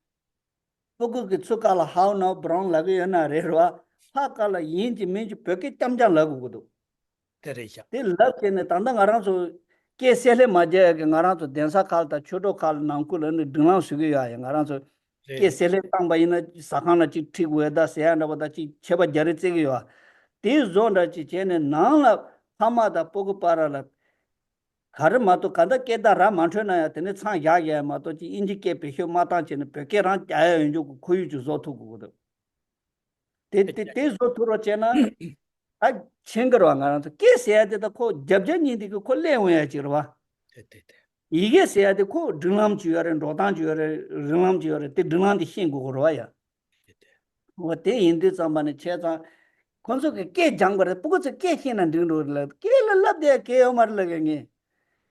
སྤུ་གུ་གི་ཚུར་ཁ་ལ་how now brown ལབ་ཀྱི་ཡོད་ན་རེད་རོ། ཕར་ཁ་ལ་ཡིན་གཅིག་མིན་གཅིག་བོད་སྐད་རྐྱང་རྐྱང་ལབ་དགོས་ཀྱི་འདུག་དེ་རེད་ཤག་དེ་ལབ་བྱས་ནས་ད་ལྟ་ང་རང་ཚོ་ སྐད་བསྲེ་ལྷད་མ་རྒྱག་ཡ་གི་ང་རང་ཚོ་གདན་ས་ཁག་དང་ཆོས་གྲོགས་ཁག་ལ་ནང་ཁུལ་ལ་ནི་སྒྲིག་ལམ་བཟོ་གི་ཡོད་ཡ། ང་རང་ཚོ་སྐད་རེད། བསྲེ་ལྷད་བཏང་པ་ཡིན་ན་ཟ་ཁང་ལ་གཅིག་ཁྲིད་དགོས་ད་ཟེར་ཡ་འདྲ་པོ་དང་གཅིག་ཆད་པ་རྒྱག་རེས་བརྩི་གི་ཡོད། དེའི་བཟོ་འདྲ་ཅིག་བྱས་ནས་ནང་ལ་ཕ་མ་དང་སྤུ་གུ་བར་ལ་ག་རེ་མ་གཏོགས་ག་འདྲ་སྐད་བརྡ་ར་མ་འཕྲོད་ན་ཡང་དེ་ནས་མཚམས་བཞག་ཡ་མ་གཏོགས་ཅིག་དབྱིན་ཇི་སྐད་བེད་སྤྱོད་མ་བཏང་བྱས་ནས་བོད་སྐད་རང་རྒྱག་ཡ་ཡོད་འཇུག་གི་ཁོར་ཡུག་ཅིག་བཟོ་ཐུབ་དགོས་ཀྱི་འདུག་དེ་དེ་དེ་བཟོ་ཐུབ་རོགས་བྱས་ན་ད་ཕྱིན་གི་རེད་བ། ང་རང་ཚོ་སྐད་ཟེར་ཡ་དེ་ད་ཁོ་རྒྱབ་རྒྱབ་གཉིས་དེ་གི་ཁོ་སླེབས་འོང་ཡ་ཅིག་རེད་བ། དེ་དེ་དེ། ཡི་གེ་ཟེར་ཡ་དེ་ཁོ་སྒྲིག་ལམ་ཅིག་ཡོད་རེད། འགྲོ་སྟངས་ཅིག་ཡོད་རེད། རིགས་ལམ་ཅིག་ཡོད་རེད། དེ་སྒྲིག་ལམ་དེ་ཤེས་དགོས་ཀྱི་རེད་བ་ཡ། དེ་དེ། འོ་དེ་ཡིན་དུས་ཙམ་པ་ནས་བྱས་ཙང་ཁོ་ཚོ་གི་སྐད་སྦྱང་དགོས་རེད། སྤུ་གུ་ཚོས་སྐད་ཤེས་ན་འགྲིག་འགྲོ་རེད་ལ་སྐད་ལ་བསླབ་བསྡད་ཡ་གལ་ཡོད་མ་རེད་ལབ་ཀྱི་ངས།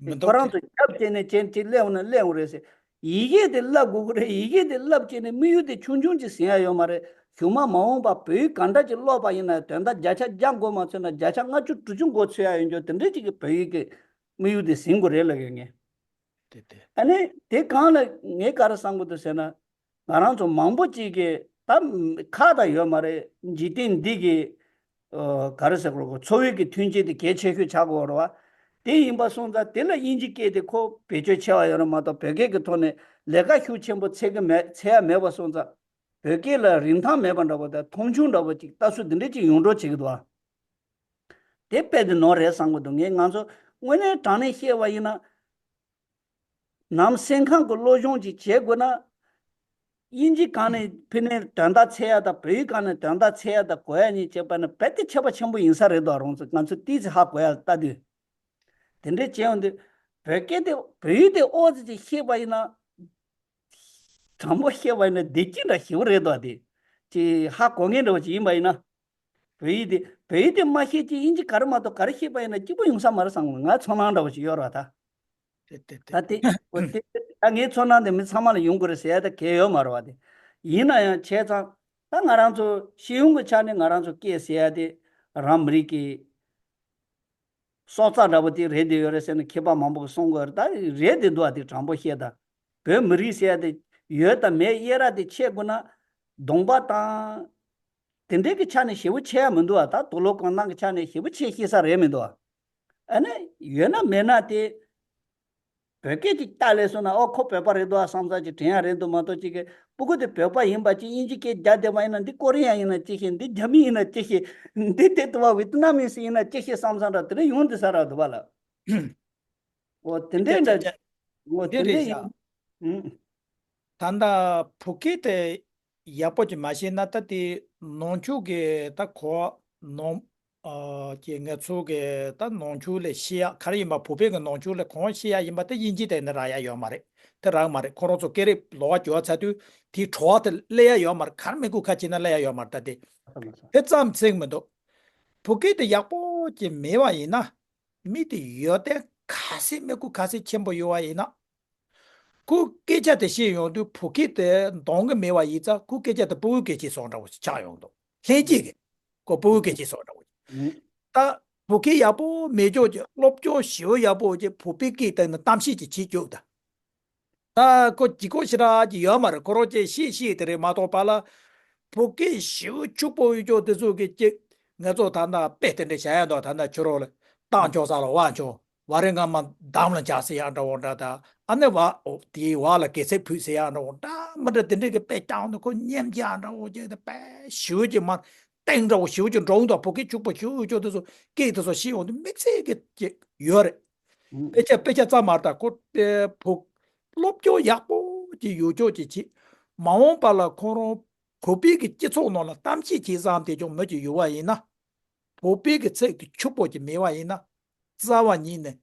མི་འདུག་ཁོ་རང་ཚོ་རྒྱབ་བྱས་ནས་བྱས་ཅིག་སླེབས་འོང་ན་སླེབས་འོང་རེད་ཟེར། ཡི་གེ་དེ་བསླབ་དགོས་ཀྱི་རེད། ཡི་གེ་དེ་བསླབ་བྱས་ནས་དམིགས་ཡུལ་དེ་ཆུང་ཆུང་ཅིག་ཟིན་ཡ་ཡོད་མ་རེད། གཞུག་མ་མ་འོངས་པ་བོད་ཡིག་ག་འདྲ་ཅིག་ཀློག་པ་ཡིན་ན་དོན་དག་བརྒྱ་ཆ་བརྒྱ་མགོ་མ་ཚོས་ན་བརྒྱ་ཆ་ལྔ་བཅུ་དྲུག་ཅུ་མགོ་ཚོས་ཡ་ཡོད་འགྱོ། དེ་འདྲའི་ཅིག་གི་བོད་ཡིག་གི་དམིགས་ཡུལ་དེ་ཟིན་དགོས་རེད་ལབ་ཀྱི་ངས། དེ་དེ། ཨ་ནི་དེ་གང་ལ་ངས་ག་རེ་བསམ་གི་འདུག་ཟེར་ན། ང་རང་ཚོ་མང་པོ་ཅིག་གིས་ད་ཁག་ད་ཡོད་མ་རེད། འཇིག་རྟེན་འདི་གི་ཨ་ག་རེ་ཟེར་དགོས་རེད། འཚོ་བའི་གི་མཐུན་རྐྱེན་དེ་གལ་ཆེ་ཤོས་ཆགས་དགོས་རེད་བ། དེ་ཡིན་པ་སོང་ཙང་དེ་ལ་དབྱིན་ཇི་སྐད་དེ་ཁོ་བེད་སྤྱོད་ཆེ་བ་ཡོད་རེད་མ་གཏོགས་བོད་སྐད་ཀྱི་ཐོག་ནས་ལས་ཀ་ཤུགས་ཆེན་པོ་འཚོལ་གི་མེད། འཚོལ་ཡ་མེད་པ་སོང་ཙང་བོད་སྐད་ལ་རིན་ཐང་མེད་པ་འདྲ་པོ་དང་མཐོང་ཆུང་འདྲ་པོ་ཅིག་ལྟ་ཚུལ་འདི་འདྲས་ཅིག་ཡོང་འགྲོ་བྱེད་ཀྱི་འདུག་བ། དེ་དཔེ་དེ་ནོར་རེད་བསམ་གི་འདུག་ངས་ང་ཚོ་དངོས་གནས་དྲང་གནས་བཤད་པ་ཡིན་ན། ནམ་སེམས་ཁམས་ཀྱི་སློབ་སྦྱོང་ཅིག་བྱེད་དགོས་ན། དབྱིན་ཇི་སྒང་ནས་ཕི་ནས་དོན་དག་འཚོལ་ཡ་དང་བོད་ཡིག་སྒང་ནས་དོན་དག་འཚོལ་ཡ་དང་གོ་ཡ་གཉིས་བྱེད་པ་ནི་རྦད་དེ་ཁྱད་པར་ཆེན་པོ་ཡིན་ས་རེད་འདུག་རང་ཚོ་ང་ཚོ་ཏོག་ཙམ་ཧ་གོ་ཡ་ལ་ལྟ་དུས། དེ་འདྲས་བྱས་ཡོང་དུས་བོད་སྐད་དེ་བོད་ཡིག་དེ་ཨོ་ཙི་ཅིག་ཤེས་པ་ཡིན་ན། དྲང་པོ་བཤད་པ་ཡིན་ན་བདེ་སྐྱིད་འདྲ་ཞེ་པོ་རེད་དོ། དེ་ཅིག་ཧ་གོ་མཁན་འདྲ་བོ་ཅིག་ཡིན་པ་ཡིན་ན། བོད་ཡིག་དེ་བོད་ཡིག་དེ་མ་ཤེས་ཅིག་དབྱིན་ཇི་ག་རེ་མ་གཏོགས་ག་རེ་ཤེས་པ་ཡིན་ན་སྐྱིད་པོ་ཡོང་ས་མ་རེད་བསམ་གི། ང་ཚོར་སྣང་འདྲ་བོ་ཅིག་ཡོད་རེད་བ་ད། དེ་དེ་དེ། ད་དེ་འོ་དེ་ད་ངའི་ཚོར་སྣང་དེ་མི་ཚང་མ་ལ་ཡོང་གི་རེད་ཟེར་ཡ་ད་གལ་ཡོད་མ་རེད་བ་དེ། ཡིན་ན་ཡང་བྱས་ཙང་ད་ང་རང་ཚོ་སྤྱི་ཡོངས་ཀྱི་ཆ་ནས་ང་རང་ཚོ་སྐད་ཟེར་ཡ་དེ་རང་མི་རིགས་ཀྱི་སྲོག་རྩ་འདྲ་པོ་དེ་རེད་དེ་ཡོད་རེད་ཟེར་ན་མཁས་པ་མང་པོ་གིས་གསུང་གི་ཡོད་རེད། ད་རེད་དེ་འདུག་ཨ། དེ་དྲང་པོ་བཤད་ད། བོད་མི་རིགས་ཟེར་ཡ་དེ་ཡོད་དང་མེད་དབྱེ་ར་དེ་ཕྱེ་དགོས་ན་གདོང་པ་དང་དེ་འདྲའི་གི་ཆ་ནས་ཞེ་པོ་ཕྱེ་ཡ་མི་འདུག་ཨ། ད་དུག་ལོག་གང་དང་གི་ཆ་ནས་ཞེ་པོ་ཕྱེ་ཤེས་ས་རེད་མི་འདུག་ཨ། ཨ་ནི་ཡོད་ན་མེད་ན་དེ། བོད་སྐད་ཅིག་ལྟ་ལས་སོང་ན་ཨོ་ཁོ་བོད་པ་རེད་འདུག་ཨ་བསམ་ས་ཅིག་དྲན་ཡ་རེད་འདུག་མ་གཏོགས་ཅིག་གི་སྤུ་གུ་དེ་བོད་པ་ཡིན་པ་ཅིག་དབྱིན་ཇི་སྐད་རྒྱག་བསྡད་པ་ཡིན་ན་འདི་ཀོ་རི་ཡ་ཡིན་ན་ཅི་ཤེས། འདི་རྒྱ་མི་ཡིན་ན་ཅི་ཤེས། འདི་དེ་དུ་བ་ཝེ་ཏི་ནམ་མི་སི་ཡིན་ན་ཅི་ཤེས་བསམ་ས་འདྲ་དེ་འདྲ་ཡོང་འདི་ས་ར་འདུག་བ་ལ། འོ་དེ་འདྲའི་འདྲ། འོ་དེ་འདྲའི་ཡིན། ཨུམ། ད་ལྟ་བོད་སྐད་དེ་ཡག་པོ་ཅིག་མ་ཤེས་ན་ད་དེ་ནང་ཆོས་ཀྱི་ད་གོ་ནང་ཨ་ཀྱི་ང་ཚོ་གི་ད་ནང་ཆོས་ལས་ཤེས་ཡག་ག་རེ་ཡིན་པ། བོད་པའི་གི་ནང་ཆོས་ལས་གང་ཤེས་ཡག་ཡིན་པ་དེ་དབྱིན་ཇི་དེ་ནི་རག་ཡག་ཡོད་མ་རེད། དེ་རག་མ་རེད། ཁོ་རང་ཚོ་སྐད་རིགས་ལོགས་ཀ་འགྱུར་བ་ཚར་དུས་དེའི་བྲོ་བ་དེ་སླེབས་ཡག་ཡོད་མ་རེད། ག་རེ་མི་དགོས་ཁ་ཅིག་ན་སླེབས་ཡག་ཡོད་མ་རེད། ད་དེ་དེ་ཙམ་ཚིག་མི་འདུག་བོད་སྐད་དེ་ཡག་པོ་ཅིག་མེད་པ་ཡིན་ན། མི་དེ་ཡོན་ཏན་ག་ཚད་མི་དགོས་ག་ཚད་ཆེན་པོ་ཡོད་པ་ཡིན་ན། ཁོ་སྐད་ཆ་དེ་བཤད་ཡོང་དུས་བོད་སྐད་དེ་འདང་གི་མེད་པ་ཡིན་ཙང་ཁོ་སྐད་ཆ་དེ་སྤུ་གུའི་སྐད་ཆ་བཟོ་འདྲ་བོ་ཞིག་ཆགས་ཡོང་འདུག་ལྷན་སྐྱེས་ཀྱི་ཁོ་སྤུ་གུའི་སྐད་ཆ་བཟོ་འདྲ་བོ་ཞིག་ད་བོད་སྐད་ཡག་པོ་མེད་ཅོག་ཅིག་སློབ་སྦྱོང་ཞེ་པོ་ཡག་པོ་ཅིག་བོད་པའི་སྐད་དེ་ནི་གཏམ་བཤད་ཅིག་བྱེད་ཅོག་ད། ད་ཁོ་ལྗིད་ཁོག་ཞེ་དྲག་ཅིག་ཡོད་མ་རེད། ཁོ་རང་ཅིག་ཤེས་ཤེས་དེ་རེད་མ་གཏོགས་པ་ལ། བོད་སྐད་ཞེ་པོ་ཕྱུག་པོ་ཡོད་ཅོག་དེ་ཚོ་གི་ཅིག་ང་ཚོ་ད་ལྟ་དཔེ་དེ་འདྲ་བྱ་ཡ་འདུག་ད་ལྟ་ཁྱོད་རང་ལ་རྟ་མཆོང་ས་ལ་བ་མཆོང་། བ་རི་རྔ་མ་འདམ་ལ་འཇག་ཟེར་ཡག་འདྲ་བོ་འདྲ་ད། ཨ་ནི་བ་ཨོ་དེའི་བ་ལ་གད་ཚལ་ཕུད་ཟེར་ཡག་འདྲ་བོ་འདྲ་མི་འདྲ་དེ་འདྲའི་གི་དཔེ་བཏང་ནས་ཁོ་སྙེམས་རྒྱག་འདྲ་བོ་ཅིག་དེ་དཔེ་ཞེ་པོ་ཅིག་མ་སྟེང་འདྲ་བོ་ཞེ་པོ་ཅིག་འགྲོ་འོང་དང་བོད་སྐད་ཕྱུག་པོ་ཞེ་པོ་ཅིག་དེ་ཚོ་སྐད་དེ་ཚོ་ཤེས་འོང་དུས་དམིགས་བསལ་གི་ཅིག་ཡོད་རེད། དཔེ་ཆ་དཔེ་ཆ་ཙམ་མ་རེད། ད་ཁོ་དཔེ་བོད་སློབ་སྦྱོང་ཡག་པོ་ཅིག་ཡོད་ཅོག་ཅིག་བྱེད། མ་འོངས་པ་ལ་ཁོ་རང་བོད་པའི་གི་སྤྱི་ཚོགས་ནང་ལ་གཏམ་བཤད་བྱེད་བསམ་དེ་ཅུང་མོ་ཅིག་ཡོད་པ་ཡིན་ན། བོད་པའི་གི་ཚིག་དེ་ཕྱུག་པོ་ཅིག་མེད་པ་ཡིན་ན། རྩ་བ་ཉིད་ནས་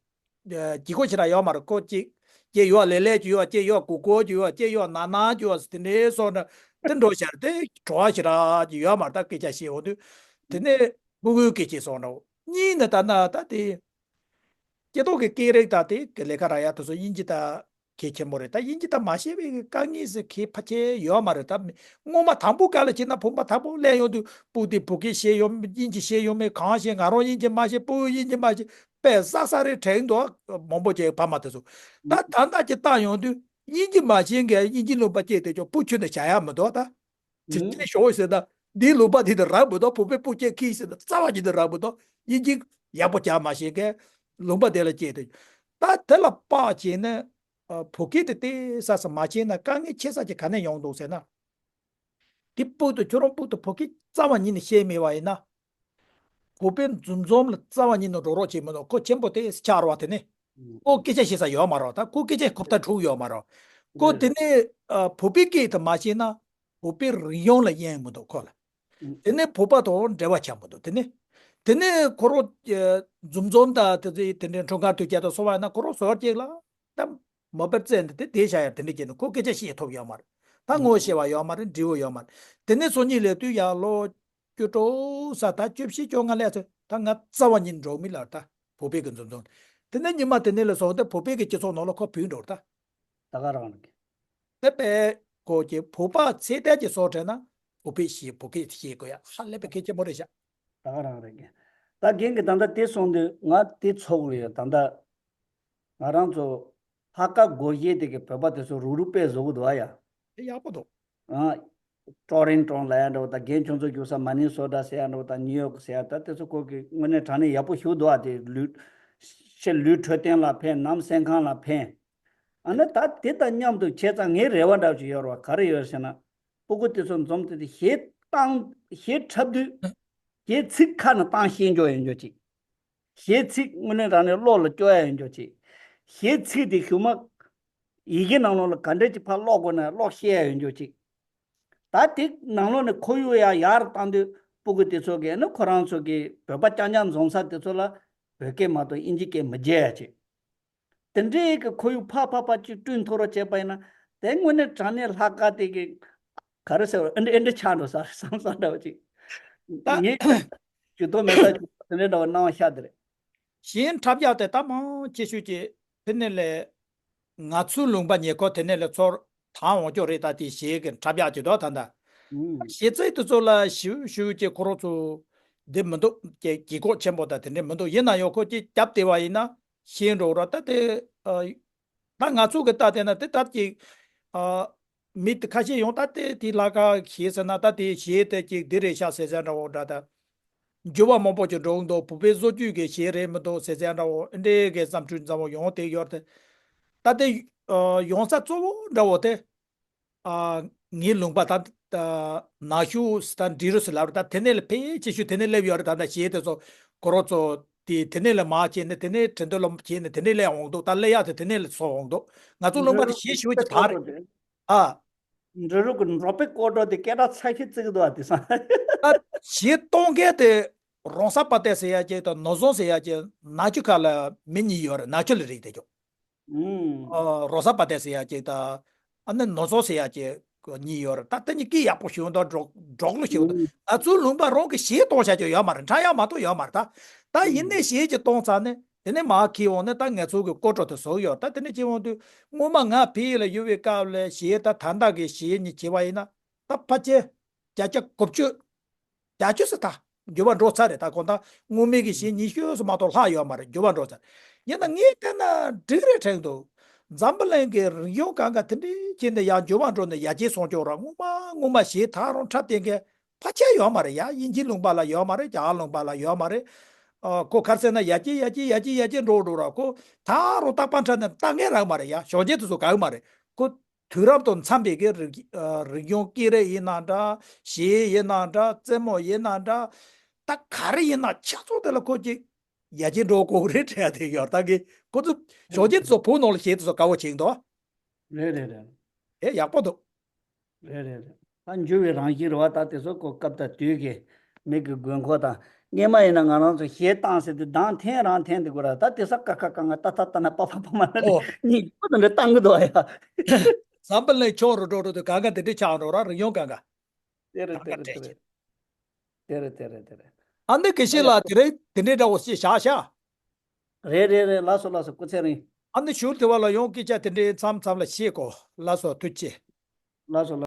ལྗིད་ཁོག་ཞེ་དྲག་ཡོད་མ་རེད། ཁོ་ཅིག་ཅིག་ཡོད་ལེ་ལེ་ཅིག་ཡོད། ཅིག་ཡོད་གུག་གུག་ཅིག་ཡོད། ཅིག་ཡོད་ནག་ནག་ཅིག་ཡོད། དེ་འདྲའི་སོགས་འདྲ་དེ་འགྲོ་ཤར་དེ་བྲོ་བ་ཞེ་དྲག་ཅིག་ཡོད་མ་རེད། ད་སྐད་ཆ་བཤད་འོང་དུས་དེ་ནས་སྤུ་གུའི་སྐད་ཆ་སོགས་འདྲ་བོ་གཉིས་ནས་ད་ན་ད་དེ་སྐྱེ་ཐོག་གི་སྐད་རིགས་དང་དེ་གི་ལས་ཀ་རག་ཡ་དེ་ཚོ་དབྱིན་ཇི་ད་གལ་ཆེན་པོ་རེད། ད་དབྱིན་ཇི་ད་མ་ཤེས་པའི་དཀའ་ངལ་ཟེར་གལ་ཕལ་ཆེར་ཡོད་མ་རེད། ད་སྔོན་མ་དང་པོ་ག་ལ་བྱེད་ན་བུ་མོ་དང་པོ་སླེབས་ཡོང་དུས་སྤུ་དེ་བོད་སྐད་ཤེས་ཡོང་དབྱིན་ཇི་ཤེས་ཡོང་མེད་གང་ཤེས། ང་རང་དབྱིན་ཇི་མ་ཤེས། སྤུ་གུ་དབྱིན་ཇི་མ་ཤེས། དཔེ་བསགས་བསགས་རེ་དྲན་འདུག་མང་པོ་ཅིག་ཕ་མ་དེ་ཚོ་ད་ད་ལྟ་ཅིག་བཏང་ཡོང་དུས་དབྱིན་ཇི་མ་ཤེས་མཁན་དབྱིན་ཇི་ལུང་པ་སྐྱེས་དེ་ཅོག་སྤུ་ཆུ་ནས་བྱ་ཡ་མི་འདུག་ད་ཅིག་ཨུ། སྐད་ཤོར་ཟེར་ན་འདིའི་ལུང་པ་དེ་དུ་རག་མི་འདུག་བོད་པའི་སྤུ་སྐྱེས་ཁིས་ཟེར་ན་རྩ་བ་ཅིག་དུ་རག་མི་འདུག་དབྱིན་ཇི་ཡག་པོ་རྒྱག་མ་ཤེས་མཁན་ལུང་པ་དེ་ལ་སྐྱེས་དེ། ད་ ད་དེ་ལ་དཔག་བྱས་ན། ཨ། བོད་སྐད་དེ་ཏོག་ཙམ་མ་ཤེས་ན་དཀའ་ངལ་ཆེ་ས་ཅིག་ག་ནས་ཡོང་འདུག་ཟེར་ན། དེ་ཕྲུ་གུ་དེ་ཁྱོད་རང་ཕྲུ་གུ་དེ་བོད་སྐད་རྩ་བ་ཉིད་ནས་ཤེས་མེད་པ་ཡིན་ན། བོད་པའི་འཛུམ་འཛོམས་ལ་རྩ་བ་ཉིད་ནས་འགྲོ་རོགས་བྱེད་མི་འདུག་ཁོ་ཆེན་པོ་དེ་ཆགས་རོགས་དེ་ནས། ཨུ། ཁོ་སྐད་ཆ་བཤད་ས་ཡོད་མ་རེད། ད་ཁོ་སྐད་ཆ་གོ་བརྡ་འཕྲོད་ཡོད་མ་རེད། ཁོ་དེ་ནས། ཨ། བོད་པའི་སྐད་དེ་མ་ཤེས་ན། བོད་པའི་རིག་གཞུང་ལ་དབྱིངས་མི་འདུག་ཁོ་ལ། དེ་ནས་བོད་པ་དང་འབྲེལ་བ་ཆགས་མི་འདུག་དེ་ནས། དེ་ནས་ཁོ་རང་། ཨ། འཛུམ་འཛོམས་དང་དེ་ཚོ་དེ་འདྲའི་འཁྲུངས་སྐར་དུས་ཆེན་དང་སོང་བ་ཡིན་ན་ཁོ་རང་ཟུར་གཅིག་ལ། ད་མ་པར་བཙལ་འདི་དེ་བསྡད་བཞག་ཡ་དེ་འདྲ་བྱས་ནས་ཁོ་སྐད་ཆ་བཤད་ཐུབ་ཡོད་མ་རེད། ད་ངོ་ཤེས་པ་ཡོད་མ་རེད། འདྲིས་པོ་ཡོད་མ་རེད། དེ་ནས་སང་ཉིན་སླེབས་དུས་ཡར་ལོ་བཅུ་དྲུག་ས། ད་བཅུ་བཞི་བཅོ་ལྔ་སླེབས་ཚེ་ད་ང་རྩ་བ་ཉིད་འགྲོ་མི་ལ། ད་བོད་པའི་གི་འཛུམ་འཛོམས། དེ་ནས་ཉི་མ་དེ་ནས་ལ་སོང་སྟེ་བོད་པའི་གི་སྤྱི་ཚོགས་ནང་ལ་ཁོ་བུད་འགྲོ་རེད་ད། ད་ག་རང་རེད། དེ་བས་ཁོ་གི་བོད་པ་ཚད་ལྡན་གྱི་བཟོ་འདྲ་ན་བོད་པའི་ཞིག་བོད་སྐད་ཤེས་དགོས་ཡ་ཧ་ལས་པའི་གལ་ཆེན་པོ་རེད་ཤག་ད་ག་རང་རེད་གི། ད་རྒན་གྱིས་ད་ལྟ་དེ་གསུངས་དུས་ང་དེ་ཚོར་ཡོད། ད་ལྟ་ང་རང་ཚོ་ལྷག་དཀར་སྒོར་གཞས་དེ་གི་བོད་པ་དེ་ཚོ་རུག་རུག་དཔེ་བཟོ་གི་འདུག་ཨ་ཡ། དེ་ཡག་པོ་འདུག་ཨ། ཊོ་རོན་ཊོ་ལབ་ཡ་འདྲ་བོ་དང་། རྒན་ཁྱོད་ཚོ་བཞུགས་ས་མ་ནི་སོ་ཊ་ཟེར་ཡ་འདྲ་བོ་དང་། ནིའུ་ཡོག་ཟེར་ཡ། ད་དེ་ཚོ་ཁོ་གི་དངོས་གནས་དྲང་གནས་ཡག་པོ་ཞིག་འདུག་ཨ། དེ་ལུས། ཕྱི་ལུས་འཕྲོད་བསྟེན་ལ་ཕན། ནང་སེམས་ཁམས་ལ་ཕན། ཨ་ནི་ད་དེ་དང་མཉམ་དུ་བྱས་ཙང་ངའི་རེ་བ་འདྲ་བོ་ཞིག་ཡོད་རེད་བ། ག་རེ་ཡོད་ཟེར་ན། སྤུ་གུ་དེ་ཚོ་འཛོམས་ཏེ་དེ་གཞས་བཏང་། གཞས་འཁྲབ་དུས་གཞས་ཚིག་ཁ་ནས་བཏང་ཤེས་འགྱོ་ཡོང་རྒྱུ་ཅིག་གཞས་ཚིག་དངོས་གནས་དྲང་གནས་བློ་ལ་སྐྱོ་ཡ་ཡོང་རྒྱུ་ཅིག་གཞས་ཚིག་དེ་གཞུག་མ་ཡི་གེ་ནང་ལོགས་ལ་ག་འདྲས་ཅིག་ཕར་ཀློག་དགོས་ན་ཀློག་ཤེས་ཡ་ཡོང་རྒྱུ་ཅིག་ད་དེ་ནང་ལོགས་ནས་ཁོར་ཡུག་ཡར་ཡར་བཏང་དུས་སྤུ་གུ་དེ་ཚོ་གིས་ནི་ཁོ་རང་ཚོ་གི་བོད་པ་རྐྱང་རྐྱང་འཛོམས་ས་དེ་ཚོ་ལ་བོད་སྐད་མ་གཏོགས་དབྱིན་ཇི་སྐད་མི་བརྗེད་ཡ་ཅིག་དེ་འདྲའི་གི་ཁོར་ཡུག་ཕར་ཕར་ཕར་ཅིག་བསྐྲུན་ཐུབ་རོགས་བྱས་པ་ཡིན་ན། དེ་དངོས་གནས་དྲང་གནས་ལྷག་དཀར་དེ་གི་ག་རེ་ཟེར་བ། ཨེ་འདྲ་ཨེ་འདྲ་ཆགས་འགྲོ་ས་བསམ་བསམ་འདྲ་བ་ཅིག་ད་ངས་ཇུས་གཏོགས་མེད་ས་ཅིག་དེ་འདྲའི་འདྲ་བ་སྣང་བ་ཤར་དེ་རེད། གཞས་འཁྲབ་ཡག་དེ་ད་མང་ཆེ་ཤོས་ཀྱི་དེ་ནས་ལས། ང་ཚོའི་ལུང་པ་ཉེ་འཁོར་དེ་ནས་ལས་ཚོར་དང་འོང་ཀྱོག་རེད། ད་དེ་གཞས་ཀྱི་འཁྲབ་ཡག་ཅིག་དོ་ད་ད། ཨུམ། གཞས་ཚིག་དེ་ཚོ་ལ་ཞིབ་ཞིབ་ཀྱི་ཁོ་རང་ཚོ་འདི་མི་འདུག་ཀྱི་གི་གོ་ཆེན་པོ་ད་དེ་འདྲ་མི་འདུག་ཡིན་ན་ཡང་ཁོ་ཅིག་རྒྱབ་བལྟས་པ་ཡིན་ན་ཤེས་འགྲོ་ར། ད་དེ། ཨ། ད་ང་ཚོ་གི་ལྟ་བལྟས་ན་དེ་ལྟར་གྱི། ཨ། མི་དེ་ཁ་ཤས་ཡོང་ད་དེ་དེ་ལ་ཁ་ཤས་ཟེར་ན་ད་དེ་གཞས་དེ་ཅིག་འདི་རེད་ཤག་ཟེར་ཟེར་འདྲ་བོ་འདྲ་ད། འགྱུར་བ་མང་པོ་ཅིག་འགྲོ་གི་འདུག་བོད་པའི་བཟོ་བཅོས་ཀྱི་གཞས་རེད་མི་འདུག་ཟེར་ཟེར་འདྲ་བོ་འདྲའི་གི་བསམ་ཚུལ་འཛམ་བུ་ཡོང་དེ་ཡོད་དེ། ད་དེ། ཨ། ཡོང་ས་གཙོ་བོ་འདྲ་བོ་དེ། ཨ། ངའི་ལུང་པ་ད་ད་ནག་ཆུ་ད་འབྲི་རུ་ཟེར་ལབ་རེད། ད་དེ་ནས་ལ་ཕལ་ཆེ་ཤོས་དེ་ནས་སླེབས་ཡོད་རེད། ད་ད་གཞས་དེ་ཚོ་ཁོ་རང་ཚོ་དེ་དེ་ནས་ལ་མར་བྱས་ནས་དེ་ནས་ཁྲིན་ཏུའུ་ལ་བྱས་ནས་དེ་ནས་སླེབས་འོང་འདུག་ད་སླེབས་ཡག་དེ་དེ་ནས་ལ་སོང་འོང་འདུག་ང་ཚོ་ལུང་པ་དེ་གཞས་ཞེ་པོ་ཅིག་དར་རེད། ཨ། འབྲི་རུ་གི་འབྲོག་པའི་སྐོར་བྲོ་དེ་སྐད་གྲགས་ཚ་ཤོས་བརྩི་གི་འདུག་ཨ། དེང་སང་། ད་གཞས་གཏོང་མཁན་དེ་རོང་ས་པ་ཏེ་ཟེར་ཡ་ཅིག་དང་ནོར་བཟང་ཟེར་ཡ་ཅིག་ནག་ཆུ་ཁ་ལ་མི་གཉིས་ཡོད་རེད། ནག་ཆུ་ལ་རེད་དེ་ཅོ། ཨུམ། ཨ། རོ་ས་པ་ཏེ་ཟེར་ཡ་ཅིག་དང་། ཨ་ནི་ནོར་བཟང་ཟེར་ཡ་ཅིག་གཉིས་ཡོད་རེད། ད་དེ་གཉིས་སྐད་ཡག་པོ་ཤེས་འདུག་འབྲོག་འབྲོག་གླུ་ཤེས་འདུག་ཨུམ། ང་ཚོའི་ལུང་པ་རང་གི་གཞས་གཏོང་བྱ་རྒྱུ་ཡོད་མ་རེད། འཁྲབ་ཡག་མ་གཏོགས་ཡོད་མ་རེད་ད། ད་ཡིན་ནའི་གཞས་ཅིག་གཏོང་ཚར་ནས་དེ་ནས་མར་འཁྱེར་འོང་ནས་ད་ང་ཚོ་གི་སྐོར་བྲོ་དེ་བཟོ་གི་ཡོད། ད་དེ་ནས་འཁྱེར་འོང་དུས་སྔོན་མ་ང་བལ་ཡུལ་ལ་ཡོད་པའི་སྐབས་ལ་གཞས་ད་ད་ལྟ་གི་གཞས་གཉིས་བྱས་པ་ཡིན་ན་ད་ཕལ་ཆེར་བརྒྱ་ཆ་དགུ་བཅུ། བརྒྱད་ཅུ་ཙམ་ད་འགྱུར་བ་འགྲོ་ཚར་རེད། ད་གོང་ད་སྔོན་མའི་གི་གཞས་ཉི་ཤུ་ཙམ་མ་གཏོགས་ལྷག་ཡོད་མ་རེད། འགྱུར་བ་འགྲོ་ཚར། ཡིན་ན་ངས་བལྟས་ན་འགྲིག་རེད་དྲན་འདུག་འཛམ་བུ་གླིང་གི་རིག་གཞུང་སྒང་ག་དེ་འདྲའི་བྱས་ནས་ཡར་འགྱུར་བ་འགྲོ་ནས་ཡར་རྒྱས་སོང་ཀྱོག་ར། སྔོན་མ་སྔོན་མ་གཞས་ད་རུང་འཁྲབ་བསྡད་མཁན་ཕལ་ཆེར་ཡོད་མ་རེད་ཡ། དབྱིན་ཇིའི་ལུང་པ་ལ་ཡོད་མ་རེད། རྒྱ་གར་ལུང་པ་ལ་ཡོད་མ་རེད། ཨ། ཁོ་ག་རེ་ཟེར་ན་ཡར་རྒྱས་ཡར་རྒྱས་ཡར་རྒྱས་ཡར་རྒྱས་འགྲོ་འགྲོ་ར། ཁོ་ད་རུང་རྟག་པར་འཁྲབ་ནས་ལྟ་མཁན་རག་མ་རེད་ཡ། ཞོགས་ཇ་དེ་ཚོ་དགའ་གི་མ་རེད། ཁོ། དུས་རབས་དང་འཚམ་པའི་གི་རིག་ཨ། རིག་གཞུང་སྐད་རིགས་ཡིན་ན་འདྲ། གཞས་ཡིན་ན་འདྲ། རྩེད་མོ་ཡིན་ན་འདྲ། ད་ག་རེ་ཡིན་ན་ཆ་ཚང་དེ་ལ་ཁོ་ཅིག་ཡར་རྒྱས་འགྲོ་དགོས་རེད་དྲན་ཡ་དེ་ཡོད། ད་གི་ཁོ་ཚོ་ཞོགས་ཇ་དེ་ཚོ་བོད་ནང་ལ་གཞས་དེ་ཚོ་དགའ་བོ་བྱེད་འདུག་རེད་རེད་རེད། ཨེ་ཡག་པོ་འདུག་རེད་རེད་རེད། ད་འགྱུར་བའི་རང་བཞིན་རེད་བ། ད་དེ་ཚོ་ཁོ་སྐབས་དང་དུས་ཀྱི་མི་གི་དགོས་མཁོ་དང་། སྔོན་མ་ཡིན་ན་ང་རང་ཚོ་གཞས་བཏང་ཟེར་དུས་གདངས་འཐེན་རང་འཐེན་དེ་དགོས་ར། ད་དེ་ས་ཀ་ཁ་ག་ང་ཏ་ཐ་ཏ་ན་པ་ཕ་ཕ་མ་ན་དེ་ཨོ། གཉིས་པོ་དེ་འདྲ་བཏང་གི་འདུག་ཨ་ཡ། འཛམ་བུ་གླིང་ཕྱོགས་རུ་འགྲོ་འགྲོ་དུས་གང་ག་དེ་འདྲས་ཆགས་འགྲོ་ར། རིག་གཞུང་གང་ག་རེད་རེད། གང་ག་དེ་རེད་སྤྲད་དེ་རེད། དེ་རེད་དེ་རེད་དེ་རེད། ཨ་འདི་དགེ་བཤེས་ལགས་དེ་རིང་དེ་འདྲས་འདྲ་བོ་ཞིག་བཞག་ཤག་རེད་རེད་རེད། ལགས་སོ་ལགས་སོ། སྐུ་ཚེ་རིང་། ཨ་འདི་ཞུ་དེ་བ་ལ་ཡོང་སྐད་ཆ་དེ་འདྲས་མཚམས་མཚམས་ལ་བཤད་གོ། ལགས་སོ་ཐུགས་རྗེ་ཆེ། ལགས་སོ།